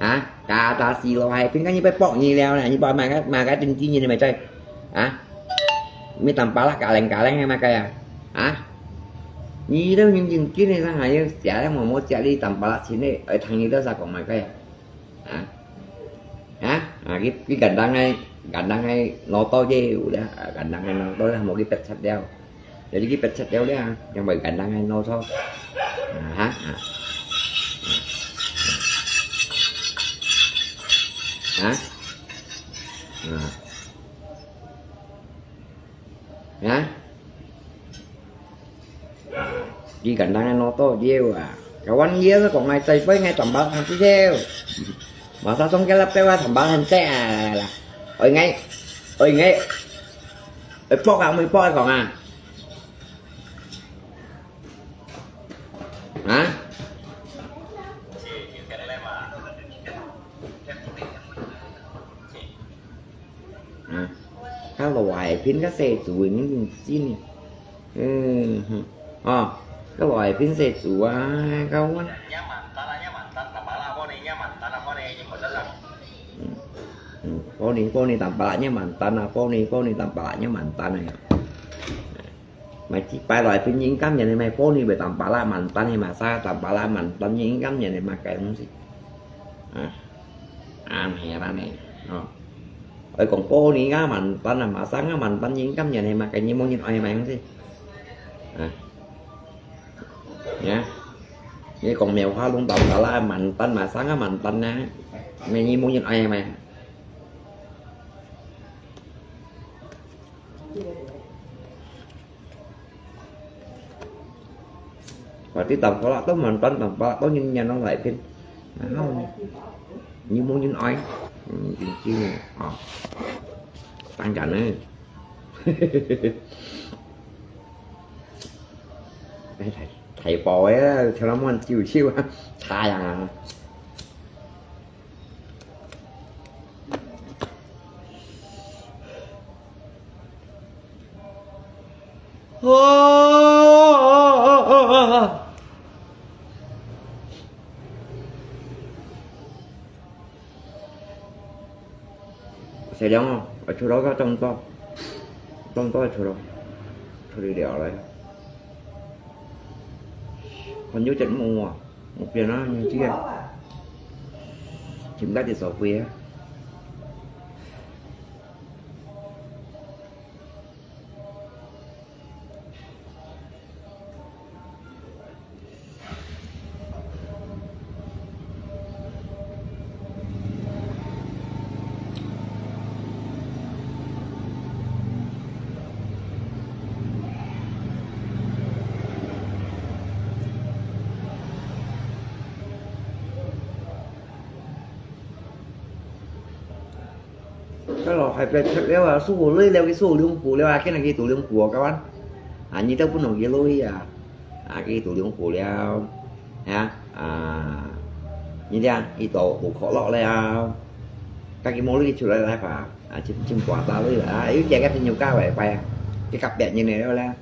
Hả? Cả ta xì lô hai, phim cái như bếp bọc như leo nè, như bò mà cái mà cái trên kia như này mày chơi. Hả? Mày tầm pa lắc cả leng cả leng hay mà cái à? Hả? Nhi đâu những những kia này sang hai, xả lắm mà mua xả đi tầm pa lắc xin đi, ở thằng như đó sao còn mày cái à? Hả? Hả? À, cái cái gắn đăng này, gắn đăng này nó to chứ, udah, à, gắn đăng này nó to, một cái pet sắt đeo. Jadi cái pet sắt đeo đấy à, không phải gắn đăng này nó to. À, hả? À. Hả? À. Hả? Di gandang nó to diêu à. Kawan dia sa kong ngai sai pai ngai tamba han ti diêu. Mà sao song kia lắp teo tamba han te à. Ơi ngai. Ơi ngai. Ơi pok à, mui pok kong à. Hả? À, cái loại pin cái xe tuổi nó nhìn xin nè. Ừ, hử. Ờ, cái loại pin xe tuổi à, cái quán. Ừ, ừ. Pony, pony tamba nhá mantán à, pony, pony tamba nhá mantán à. Mày chỉ phải loại pin những cắm nhà này mày pony về tamba lá mantán này mà sao tamba lá mantán những cắm nhà này mà cái không gì. À. An he ra ne. Oi kong pony nga mantan a, masang nga mantan, nyin kam nyan he ma ka nyi mo nyin oi he ma yang si. A. Ya. Nyi kong mèo ha lung tau ka la mantan, masang nga mantan na. Me nyi mo nyin oi he ma. Berarti tengkorak tu mantan tengkorak tu nyen-nyen orang lain. Nah, ni mungkin ai. Hmm, cincin ni. Ah. Tangkan ni. Eh, thai, thai pau eh, thai lamon ciu ciu ah. Sayang ah. 哦，哦，哦，哦，哦。 Saya jangan, acuh rau ka tong to. Tong to acuh rau. Acuh rau liao lai. Kon yu chet mo wa. Mo pian a, ni cia. Chim ka ti so kui a. 該老海伯忒了啊，收好鐳了，佢收好兩步了啊，今日佢做兩步啊，各位。啊，你都不能佢鐳啊，啊，佢做兩步了，啊，啊，你聽，佢都無可樂了，該佢無鐳出來來吧，啊，真，真寡打鐳啊，又借个朋友家外快啊，佢隔壁人來了啦，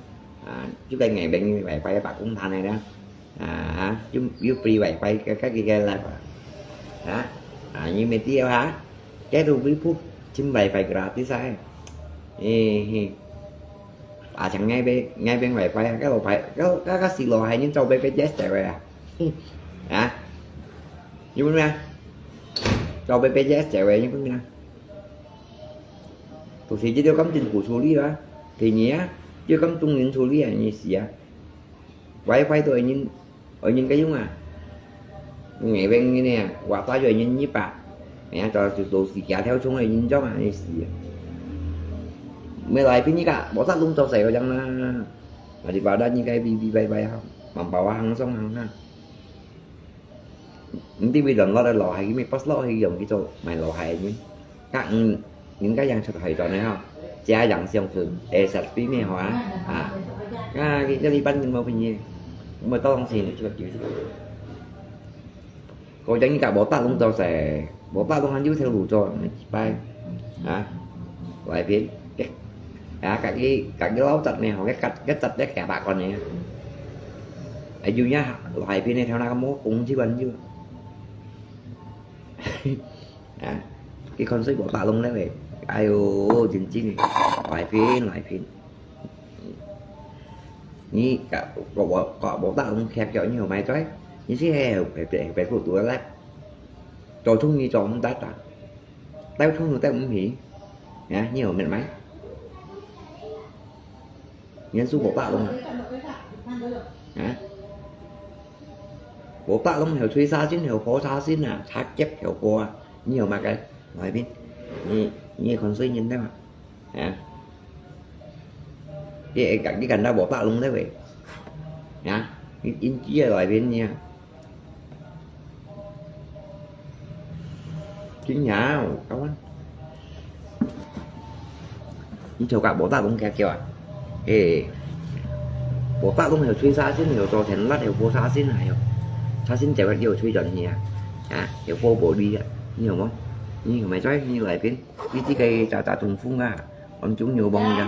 啊，就該外面外快白工攤來了。 啊，又，又beli wifi，該，該，該，該來吧。啊，啊，你mesti有哈？該都beli pun，chim wifi gratis啊。嘿，嘿。啊，像外邊，外邊wifi啊，該老牌，該，該，該死老海人做bê pê jê ét在位啊。啊，你問咩？做bê pê jê ét在位，你問咩？都是這條感情不處理啊，第二啊，這感情人處理啊，你死啊。 Wifi tu angin, angin kayong ah. Ngeweng ngini ah, kuota tu angin nyipa. Ya, tu tu tu si kia theo chung angin jong ah, ni si. Mê lai pin ni ka, botak lung to sai ko jang na. Daripada ni kai bi bi bai bai ha, mambawa hang song hang ha. Nti wi don lo lo hai, mi pas lo hai yong ki to, mai lo hai ni. Ka, mm, 應該樣出去轉來吼，這樣相信，會識比咩好啊？啊，啊，佢這裡班人無朋友，無當時你就就，我講你甲無打攏做事，無打攏還有條路做，你拜，啊，外邊，啊，家己家己老實呢，吼，个个个實个假白講呢，哎，有影，外邊呢，條那個無講這款有。 啊，佢看水無打攏了喂，哎喲，真真个，來拼來拼。你甲我我我無打攏徛腳，你有買醉？你是嘿嘿嘿嘿不堵了，做中意做毋得啊，兜中意兜毋起，啊，你有買買？ 人數無打攏啊？啊？無打攏，後吹沙先，後火沙先啊，拆劫後火啊，你有麼个？外面，你你看水人了嘛？啊？你你敢你敢若無打攏了喂？啊？你因知啊，外面你啊？ 真有，kawan。你就甲無打攏徛徛啊？誒，無打攏又吹沙先，又做田力，又播沙先啊，又沙先就又吹轉去啊，啊，又播玻璃啊，你有無？你有買在你內邊，你這個打打東風啊，往中有望个。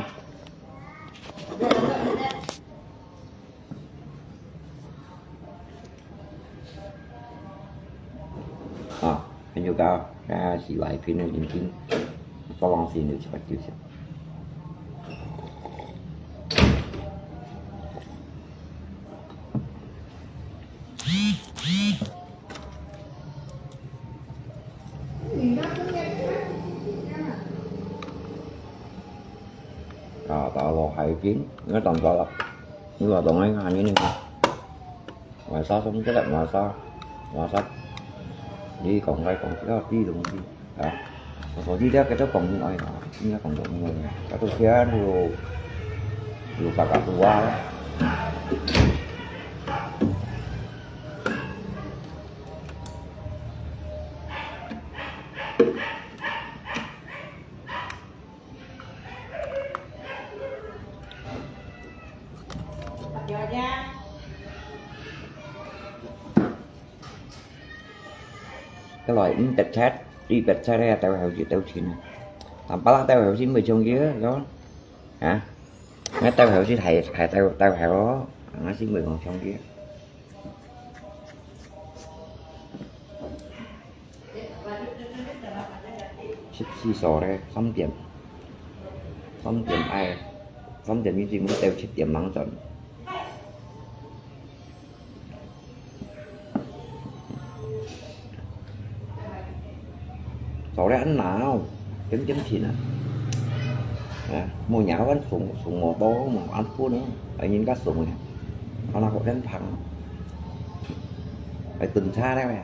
啊，還有个，啊，是來賓个眼睛，做往時你就就啊，到了海邊，應該當早了。你話當然看見你看。Masa song jelek, masa, masa. Jadi kong kai kong kita di dong di. Ha. Kong di dia kita kong ni ai ha. Ini kong dong ni. Kata dia dulu, dulu kakak tua. 該來五百七，一百七个兜口子兜錢啊。但巴拉兜口子毋會衝擊啊，係無？啊？𠊎兜口子係，係兜，兜口咯，𠊎先毋會講衝擊。十四所咧，三點，三點愛，三點以前毋兜七點吂轉。 做得恁難哦，點點錢啊！啊，無人還送，送我到，無安分哦，哎，人家送个，看那個人胖，還蹲差了呀。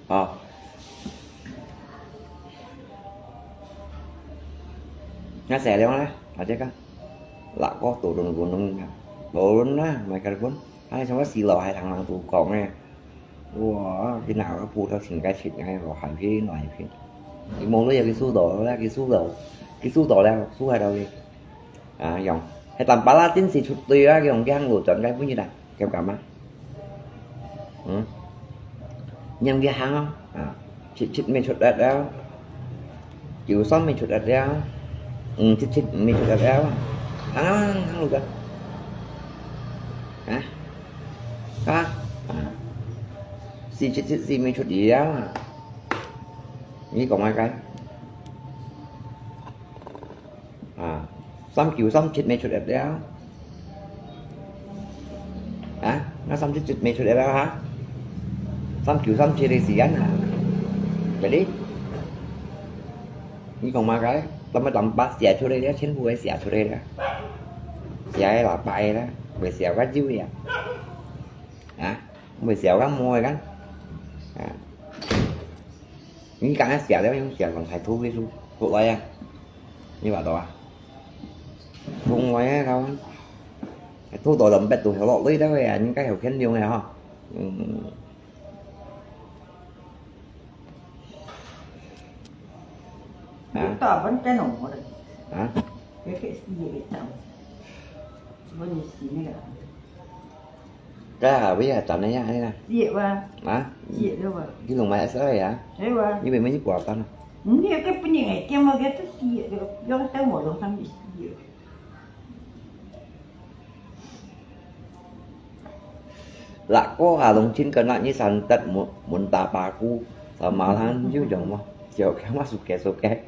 哦。該寫了呢，大家看。Lak ko turun gunung啊，turun啦，買个本，哎，什麼死了還常常都講呢。哇，佢哪个葡萄成个成个，我還去哪一片？你莫了，佢輸到了，佢輸到，佢輸到了，輸還到佢。 啊，用，該但巴拉真係出對啊，佢用佢行路轉个本日啊，敢敢啊？嗯？用佢行啊，啊，七七未出得了，九三未出得了，五七七未出得了，行啊，行路轉。啊？啊？啊？四七七四未出得了啊？你講麼个？ 啊，三九三七未出得了。啊，該三七七未出得了哈？三九三七个時間啊，jadi，你講麼个？當麼當巴寫出來了，全部會寫出來了。寫个喇叭个啦，會寫个就了。啊，會寫个無个啦。啊，你剛才寫了，用寫上台圖个書，出來啊。 你話到啊？從來啊，kawan。Thu到lembek tu helok lui dah ya, ni kai hau ken liung ya ha. Hmm. 啊？你大本在弄我的。啊？也可以洗也当。我你洗那个。 Ka, wei ya, tan ya, ya. Siap ah. Ha? Siap tu ah. Di rumah esok ya. Ewa. Ni memang ni kuat tan. Ni ke punya eh, dia mau kata siap tu. Yang tahu orang sambil siap. Lak ko ha long chin kena ni santat mun ta paku sama lan ju jong mo. Siap ke masuk ke soke.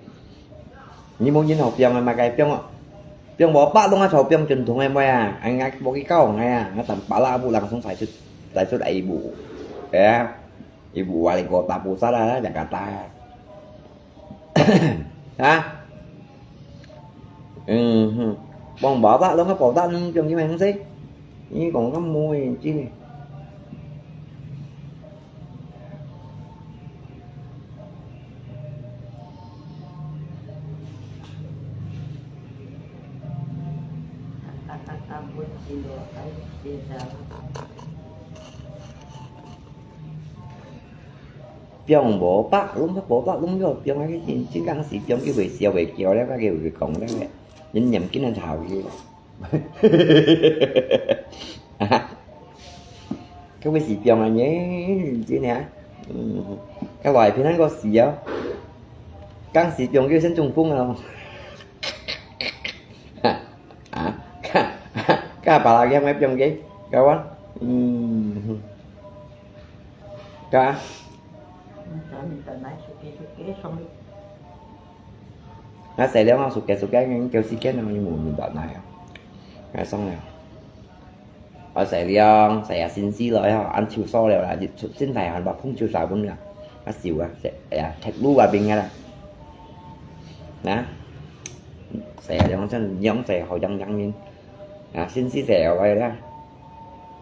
你無人學放啊，嘛該放啊。放無百弄啊，就放正統个妹啊，哎，𠊎無去教𠊎啊，𠊎淡薄啦，無人送才出，才出來一步，哎呀，一步啊，你給我打不殺啦，兩個打。啊？嗯哼，放無百弄啊，無百弄，放去買東西。你講个妹，真个。 放無百弄，無百弄了，放該个真，真正是放佢會笑會叫了，該个會講了，人念經个頭去。 啊，該位是放啊呢，真个啊。嗯，該外片那個死啊，剛死放佢先中風啊。啊，該，該把那個咩放佢，該話，嗯，該。 啊，洗了嘛，手機手機，你叫時間啊，你無明白哪樣？啊，爽了。啊，洗了，洗啊，先洗了呀，按手掃了啦，出身大汗吧，碰手沙本啦。啊，手啊，洗，哎呀，踢路啊，邊个啦。啊，洗了，真樣洗好樣樣面。啊，先洗洗了个啦。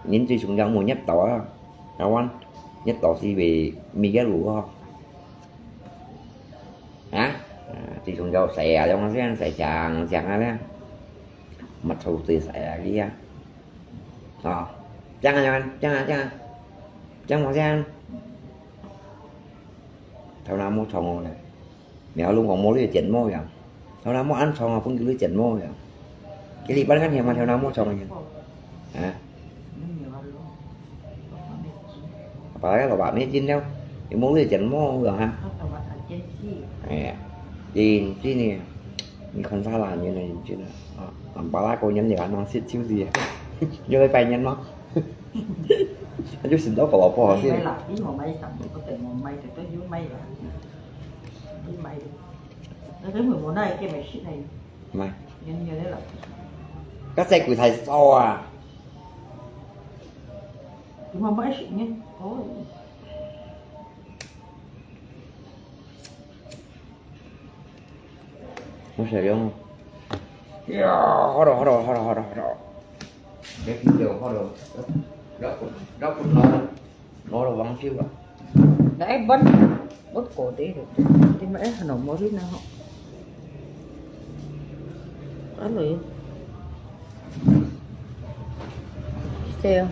人最重要無熱到啊，kawan，熱到是會咪个路啊。 啊，啊，自從有洗啊，兩個先洗淨淨啊咧，乜臭死洗啊佢啊。哦，淨啊，淨啊，淨啊，淨啊，淨啊，淨啊。頭那毛長哦咧，苗龍講毛綠剪毛呀，頭那毛恁長啊，分佢綠剪毛呀。佢禮拜看天嘛，頭那毛長啊。啊？把那个老板没进了，有没有一点毛了哈？他怎么很生气？哎呀，进进呢，你看他啦，原来进了啊，俺把那个人了，那是就是，又在拜年吗？他就醒到搞不好是。你买啦，你莫买什么，不等我买的，都有买啦，你买的，那根本我那一件没事呢，买，你你的啦，刚才鬼才烧啊。 你妈妈是呢？哦。我想用。呀，好了好了好了好了好了。别停留，好了。然后然后然后好了，王舅啊。来，搬，搬过来了。你们哎，很多毛病呢吼。Ano yun? Sa'yo.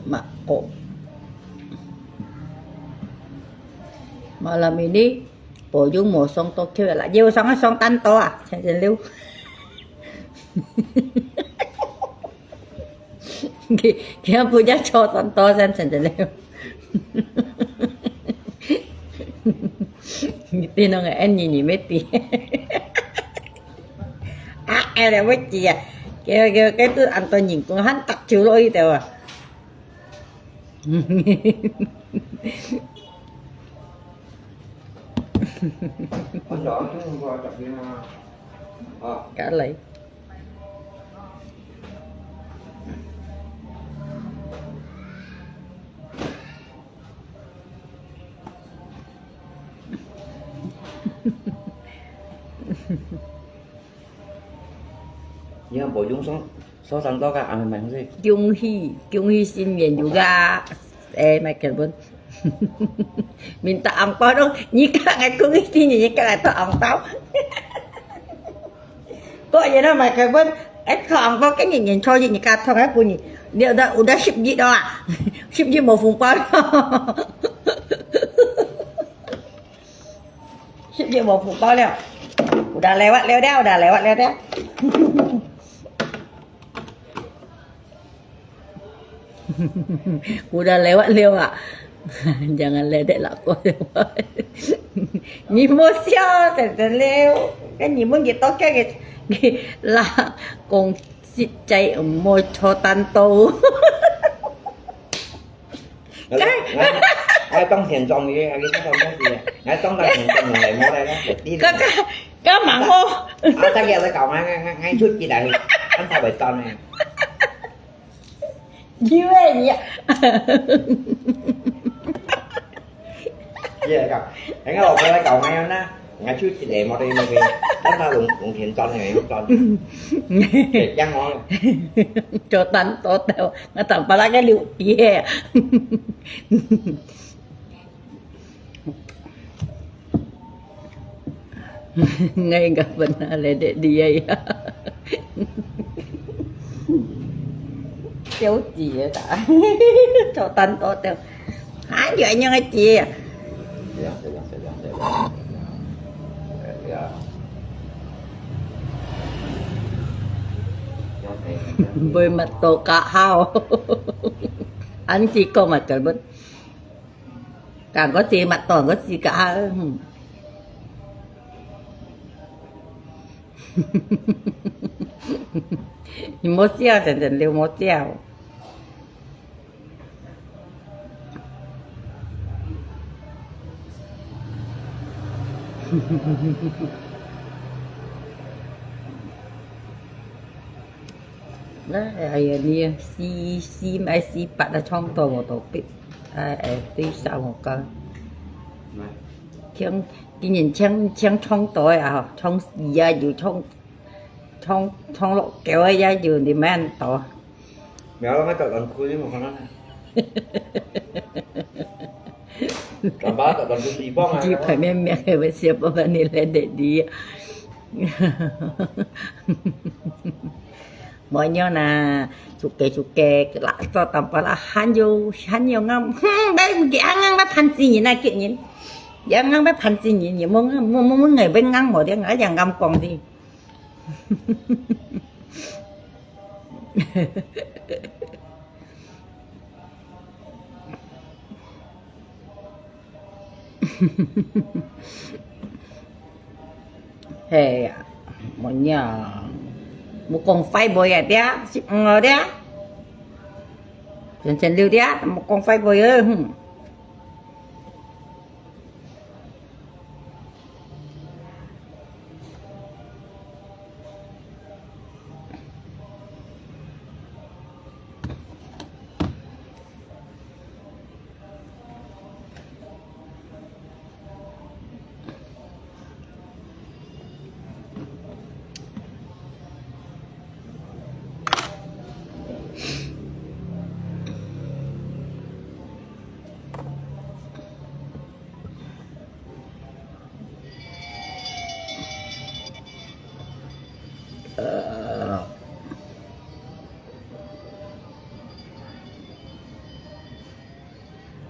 Mako. Malam ini, Boyong 無上到橋啦，又上啊上單刀啊，前前溜。佢佢不要坐單刀，像前前溜。你對那个安妮你没底。啊，哎呀，我知啊，佢佢佢都安到人工，還搭酒落去的啊。 Ka lei. 你看，無用上，上山到个，啊，買东西。恭喜，恭喜新年有个，哎，Michael Bun。Minta 紅包咯，你講个恭喜新年，你講个討紅包。過年了，Michael Bun，哎，討紅包，今年年初一，你講討个，今年，你有得，有得十日了啊？十日無紅包了。 十日無紅包了，udah lewat了，udah lewat了。Udah lewat了啊！Jangan ledek lah kau. 你莫笑，真真了，跟你们给到这个给拉公司在莫坐单刀。 𠊎，𠊎，𠊎當田莊个，𠊎當田莊个，𠊎當當田莊个，無來啦，你。該該該蠻好。啊，大家來搞，𠊎𠊎𠊎𠊎出去來，俺才會當呢。因為你。你來搞，人家老婆來搞，𠊎樣啦。 𠊎就一个無得無得，咱那農農田轉个，用轉。會驚哦。做單多到，𠊎當把那个留底个。𠊎应该分他来的厉害呀。小姐啦，做单多到。 啊，有恁樣个姐啊。Bơi mật tàu cá hao. Anh chỉ có mà cái bớt. Càng có gì mật tàu có gì cả. 你莫笑，真真，你莫笑。 那哎呀，你四四买四百的创作我都背，哎哎，对上我讲，像今年像像创作的啊，创四啊，有创创创六九的也有，你们多。 苗那个短裤你没看到呢？干嘛短短裤西装啊？你排面面个，我写不完你来得的。無樣啦，suka suka啦，做淡薄啦，還有還有啱，哼，買毋起，啱啱買盤子人啊，結人，也啱買盤子人，也無無無無愛買啱無的，我也啱講的。係啊，無影，無講快杯啊，爹，食毋好爹，真真溜爹，無講快杯啊，哼。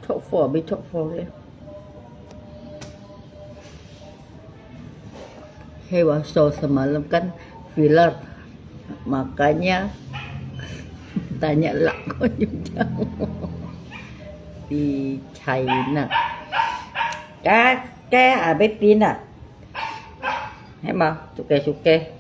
著火，毋著火个。Hewan so semalam kan filler, makanya tanya lah kau juga. Di China. Kan, kan habis Tina. Hebat, suka-suka.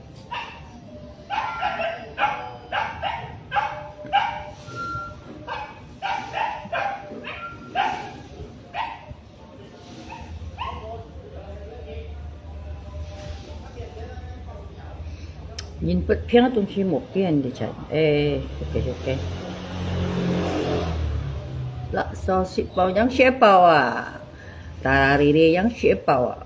Nhìn bất phiên東西無變的才，哎，OK，OK。Laksa sipau yang siapau ah. Tarariri yang siapau ah.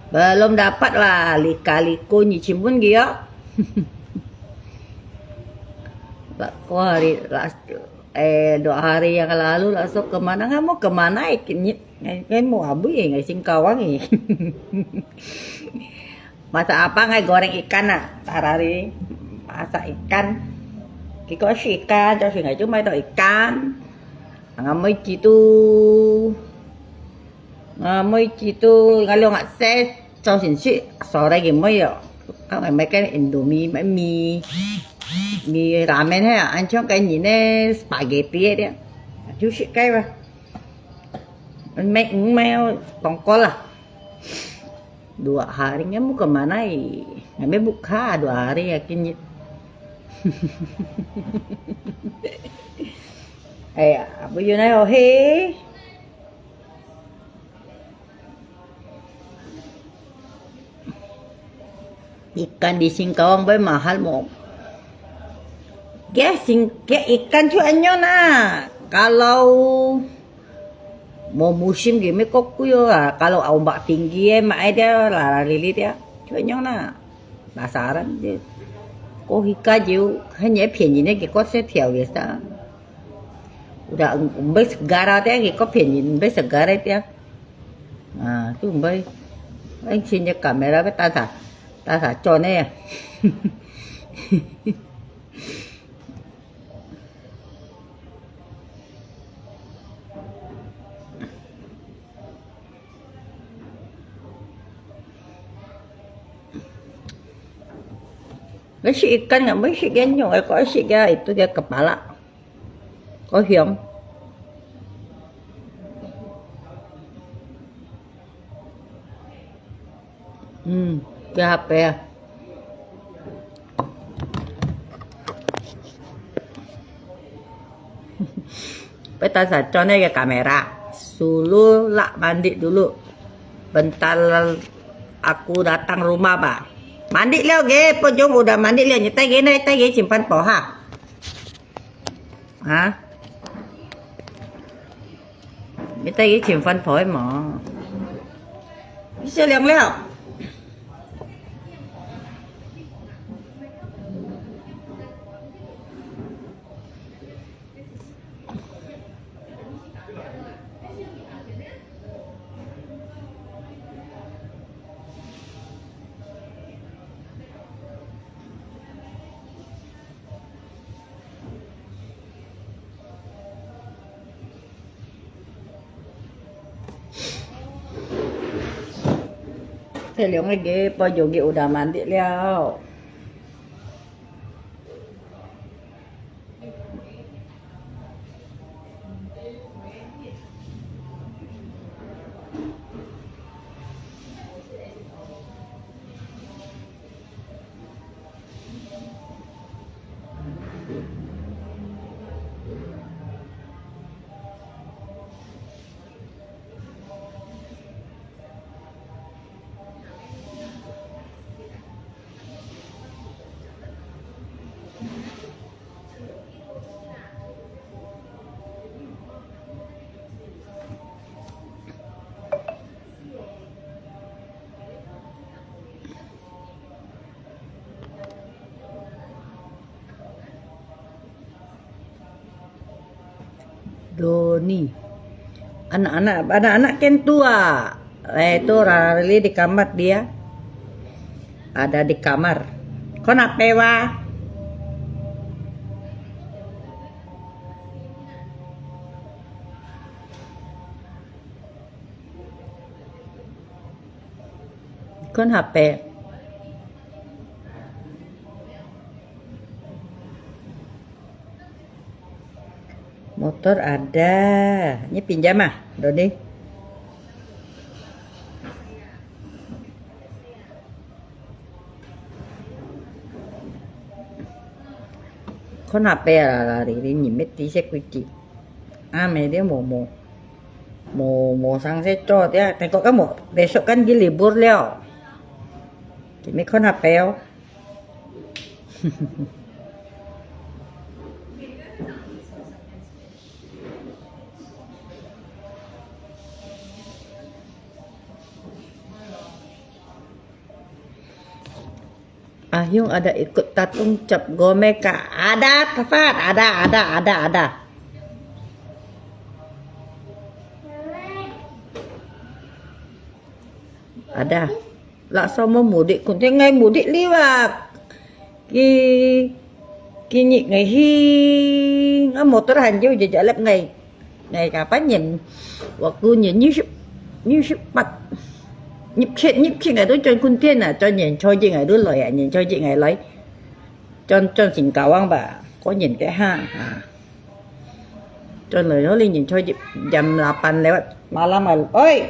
Belum dapat lah, lika-liku ni cimbun dia. Lah, kau hari, lah, eh, dua hari yang lalu, lah, so kemana? Nggak mau kemana, eh, ni, ngai, ngai mau abu, eh, ngai Singkawang, eh. Masak apa, ngai goreng ikan, ah, tarari. Masak ikan. Kiko si ikan, cho si ngai cuma itu ikan. Ngamai citu. Ngamai citu, ngalung ngak ses, cho sin si, sore ki mai yo. Kau ngai mai kan Indomie, mai mi. Mi ramen he, an chong kan ni ne spaghetti dia. Ju si kai ba. Mai, mai tongkol lah. Dua hari ngai mau kemana, eh? Ngai mai buka dua hari ya, kinyit. Aya, apa yun ay, oh, hey? Ikan di Singkawang ba mahal mo. Kaya sing, kaya ikan tu anyo na. Kalau mau musim gini kok kuyo lah. Kalau ombak tinggi eh, mak eh dia lah lilit ya. Tu anyo na. Penasaran je. Kok ikan je, hanya 便宜呢，結果是條嘅啥。 Udah, um, embes segara tiang, kok 便宜, embes segara tiang. Ah, tu embes. Ang sin je kamera, be tasa, tasa con eh. Nggak si ikan, nggak mau si ikan nyong, eh, kok si ikan itu dia kepala. Kok hiong. Hmm, dia apa ya? Peta sa con eh ke kamera. Sulu lah mandi dulu. Bentar aku datang rumah ba. Mandi liao ge, pojong udah mandi liao, nyetai ge, nyetai ge, simpan poha. Ha? Nyetai ge, simpan poha mo. Bisa liang liao. 這兩個月，不容易有得慢啲了。Loni. Anak-anak, anak-anak kan tu ah. Eh, tu Rara Rili di kamar dia. Ada di kamar. Kau nak pewa? Kon H P. Motor ada. Ni pinjam ah, Doni. Kon H P ah, lari ni, ni mesti saya kunci. Ah, media momo. Mo, mo sang se cho dia, tengok kamu, besok kan di libur liao. Kimi kon H P oh. Ayung ada ikut tatung cap gome ka? Ada, Taufan, ada, ada, ada, ada. Ada. Lak so mo mudik, kun te ngai mudik liwat. Ki, ki nyik ngai hi, nga motor han jiu jajalap ngai. Ngai kapan nyen, waktu nyen nyiu sip, nyiu sip pat. Nyip chet, nyip chet ngai tu chon kun tien ah, chon nyen choi jik ngai tu loi ah, nyen choi jik ngai loi. Chon, chon Singkawang ba, ko nyen te ha, ha. Chon loi, holi nyen choi jik jam lapan lewat malam ah, oi.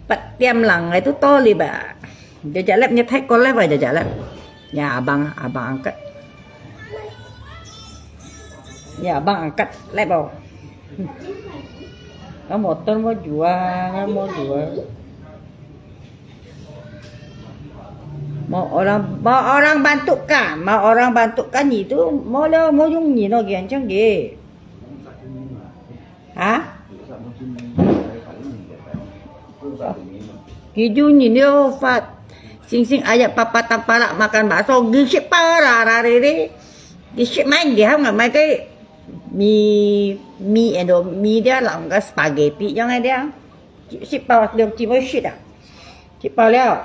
Pat tiam lang ngai tu to li ba. Jajalap nyen thai ko lep ba jajalap. Nya abang, abang angkat. Nya abang angkat lep oh. Ka motor mo jua, ka mo jua. Mo orang, mo orang bantu ka, mo orang bantu ka ni tu, mo lo, mo yung ni no gian chang ge. Ha? Kiju ni leo fat. Sing sing ayat papa tampala makan bakso, gisik pau Rara Rili. Gisik mai giham ngai mai ke mi, mi endo mi dia lang ka spaghetti yang ai dia. Gisik pau leo ji mo shit ah. Gisik pau leo.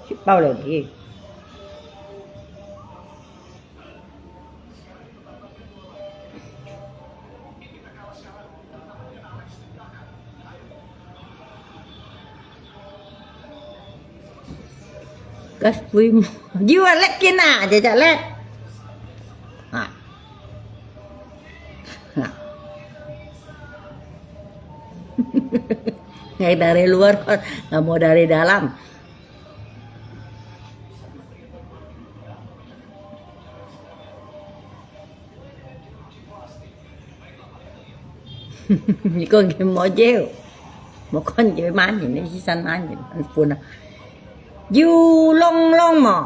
Gisik pau leo ji. Gas pui mo. Jiwa lek kina, jajak lek. Ha. Ha. Ngai dari luar, nggak mau dari dalam. Ni kon ke mo jeu. Mo kon jeu man ni, ni si san man ni, an pun ah. Yu long long mo.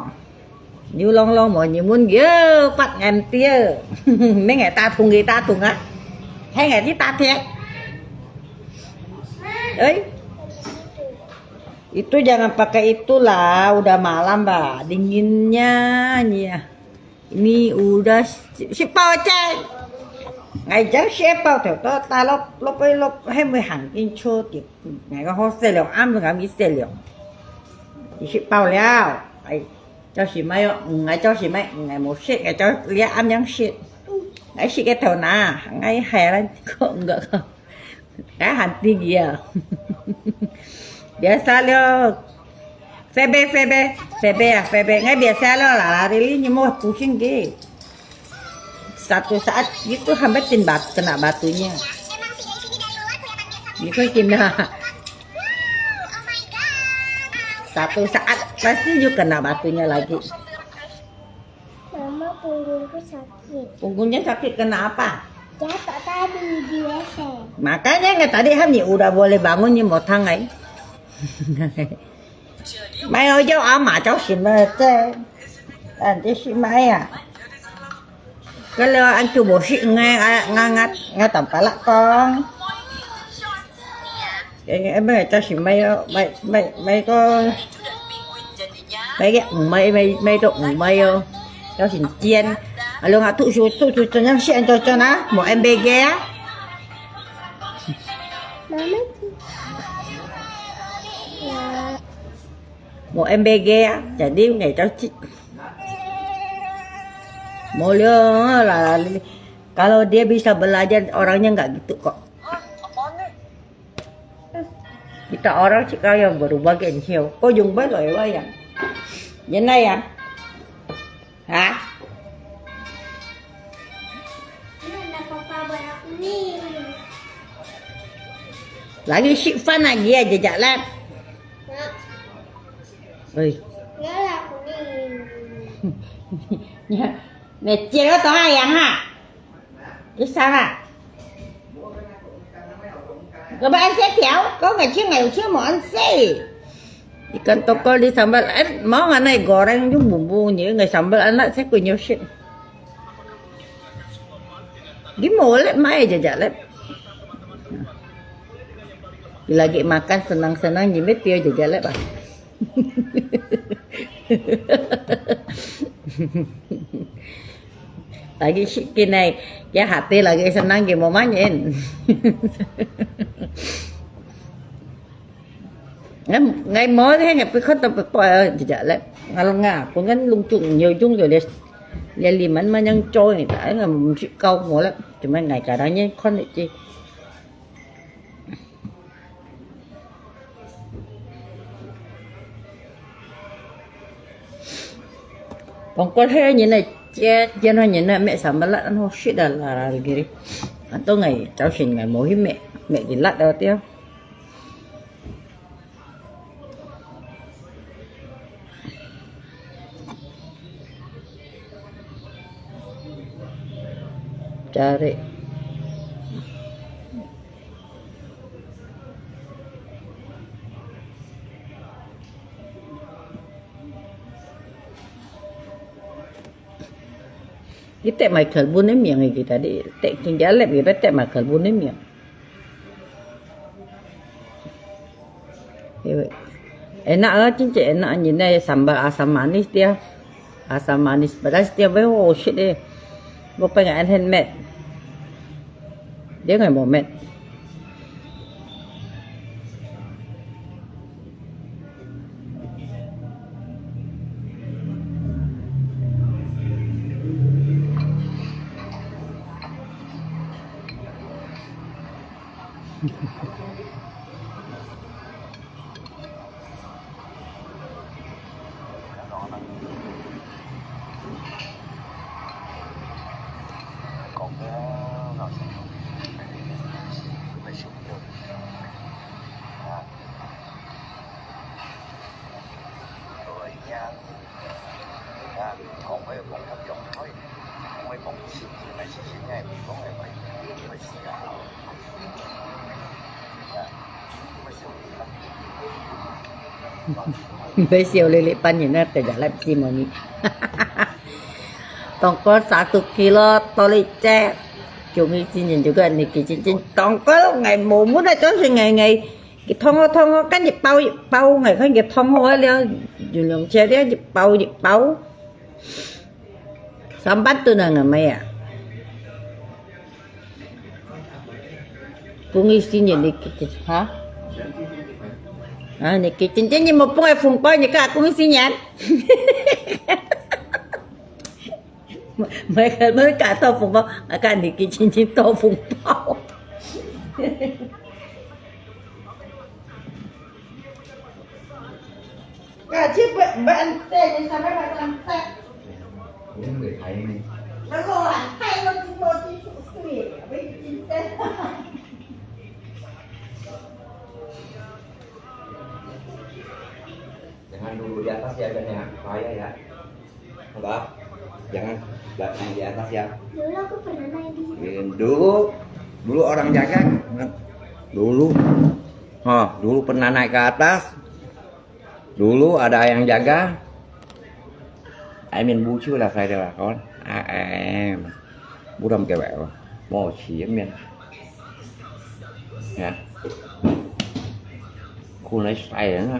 Yu long long mo, ni mun ge pat ngam tia. Meng ai ta thung ge ta thung ah. Hai ngai ti ta thiak. Oi. Itu jangan pakai itulah, udah malam bah, dinginnya ni ah. Ini udah si, si pau cai. Ngai jang si pau tu, tu ta lop, lop ai lop, hai mui hàng kin chua tiệp. Ngai có hố xe liu, am ngai mi xe liu. Ni si pau liao. Ai, cho si mai yo, ngai cho si mai, ngai mo si, ngai cho lia am yang si. Ngai si cái thầu na, ngai hai lan ko nggak ko. Ai, han tinggi ah. Biasa lo. Febe, Febe, Febe ah, Febe. Ngai biasa lo lah, lari li ni mo pusing ke. Satu saat itu hampir tin bat, kena batunya. Ni kau kena. Satu saat pasti you kena batunya lagi. Mama, punggungku sakit. Punggungnya sakit kena apa? Jatuh tadi di W C. Makanya nggak tadi ham ni udah boleh bangun ni mau tangai. Mai ojau ama cháu si mai te. Nanti si mai ah. Kalau antu bosi ngai ngai ngat ngat tampalak kong. Em, em, mai ta si mai yo, mai, mai, mai ko. Mai ke, mai, mai, mai to, mai yo. 有時煎，啊，你看，吐出，吐出，怎樣先做做啊？無M B G啊？無M B G啊？Jadi nggak tahu sih. Mau lah, kalau dia bisa belajar, orangnya nggak gitu kok. Kita orang sekarang yang berubah kan, siu. Kau jumpa lo ya, Wayang? Jenai ya? Ha? Ini ada papa buat aku ni. Lagi sik fan lagi ya, jejak lab. Oi. Ini ada aku ni. Ya, ngecil lo tong ayang ha. Kisah lah. Kau buat ansih tiau, kau ngai cium ngai cium mau ansih. Ikan tongkol di sambal, eh, mau ngana goreng jung bumbu ni, ngai sambal anak saya kunyuh shit. Di mall mai aja jalan. Lagi makan senang-senang, jimit dia aja jalan, ah. Lagi sik kinai, ya hati lagi senang ke mau manyen. Ngai, ngai mau he ngai pi khot to pi poi aja le. Ngal nga, pun kan lung chung, nhiều chung rồi le. Le li man man yang cho ni ta, ngai mu sik kau mau le. Cuma ngai ka dang nyen khon ni chi. Tongkol he nyen ne, jen, jen he nyen ne, mẹ sambal lah, ano shit dah lah, lah giri. Atau ngai, tau shin ngai, mau hi mẹ, mẹ di lat dah tiang. Cari. Kita mai kalbun ni miang kita di, tek tinggal lep kita tek mai kalbun ni miang. Enak ah, cincin enak ni, sambal asam manis dia. Asam manis pedas dia, oh shit eh. Bukan ngai handmade. Dia ngai mau made. Besok lele pan ni na tega lap si moni. Tongkol satu kilo toli cek. Cumi sini juga niki cincin tongkol ngai momun na tong si ngai ngai. Cái thong ho thong ho, kan一包一包，哎，看个thong ho了，有兩隻了，一包一包。Sambal tu nang ngamai ya. Kung isi ni ni kiki, ha? Ha, ni kiki, ni ni mo pung ai phung poi ni ka kung isi ni. Mai ka mai ka to phung poi, ka ni kiki ni to phung poi. Ka chi bê bê ăn tê ni sa bê bê ăn tê. Ini người Thái này. Nó lo ăn tê nó chỉ lo chỉ sụt sụt, bê chỉ tê. Jangan dulu di atas ya, jangan ya. Bahaya ya. Enggak. Jangan, enggak naik di atas ya. Dulu aku pernah naik di situ. Dulu, dulu orang jaga. Dulu. Oh, dulu pernah naik ke atas. Dulu ada yang jaga. Ai miên bu chư là phải rồi con. À, à, à. Bu đâm cái bẹo. Mò chỉ miên. Nè. Khu này sai nữa.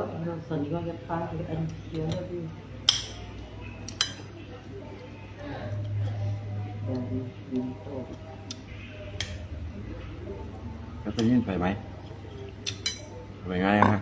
个，那个神一个个班，那个 N G O 那边。那最近北梅，北梅啊。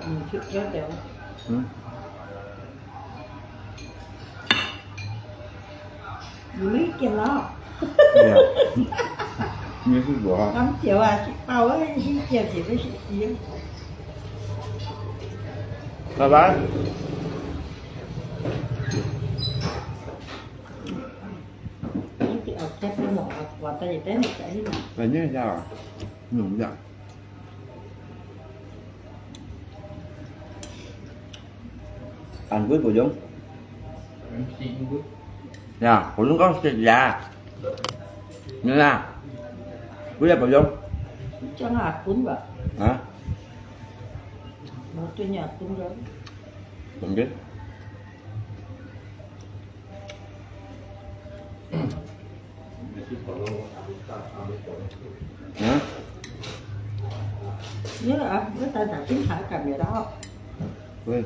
嗯，就，就，就。嗯。你没点了。对呀。你是我啊。刚酒啊，去包啊，你点几个是一样。拜拜。你点，哦，这边弄啊，我在这边，在这边。反正一下啊，弄一下。 Ăn quýt bổ dưỡng. Ya, bổ dưỡng có thịt gà. Nè nè. Quýt là bổ dưỡng. Cho ngà cún vậy. Hả? Nó cho nhà cún đó. Đúng chứ. Hả? Nhớ à, nhớ tay phải chính phải cầm vậy đó. Ui.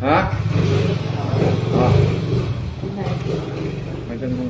Hả? Ờ. Cái này. Mày tin không?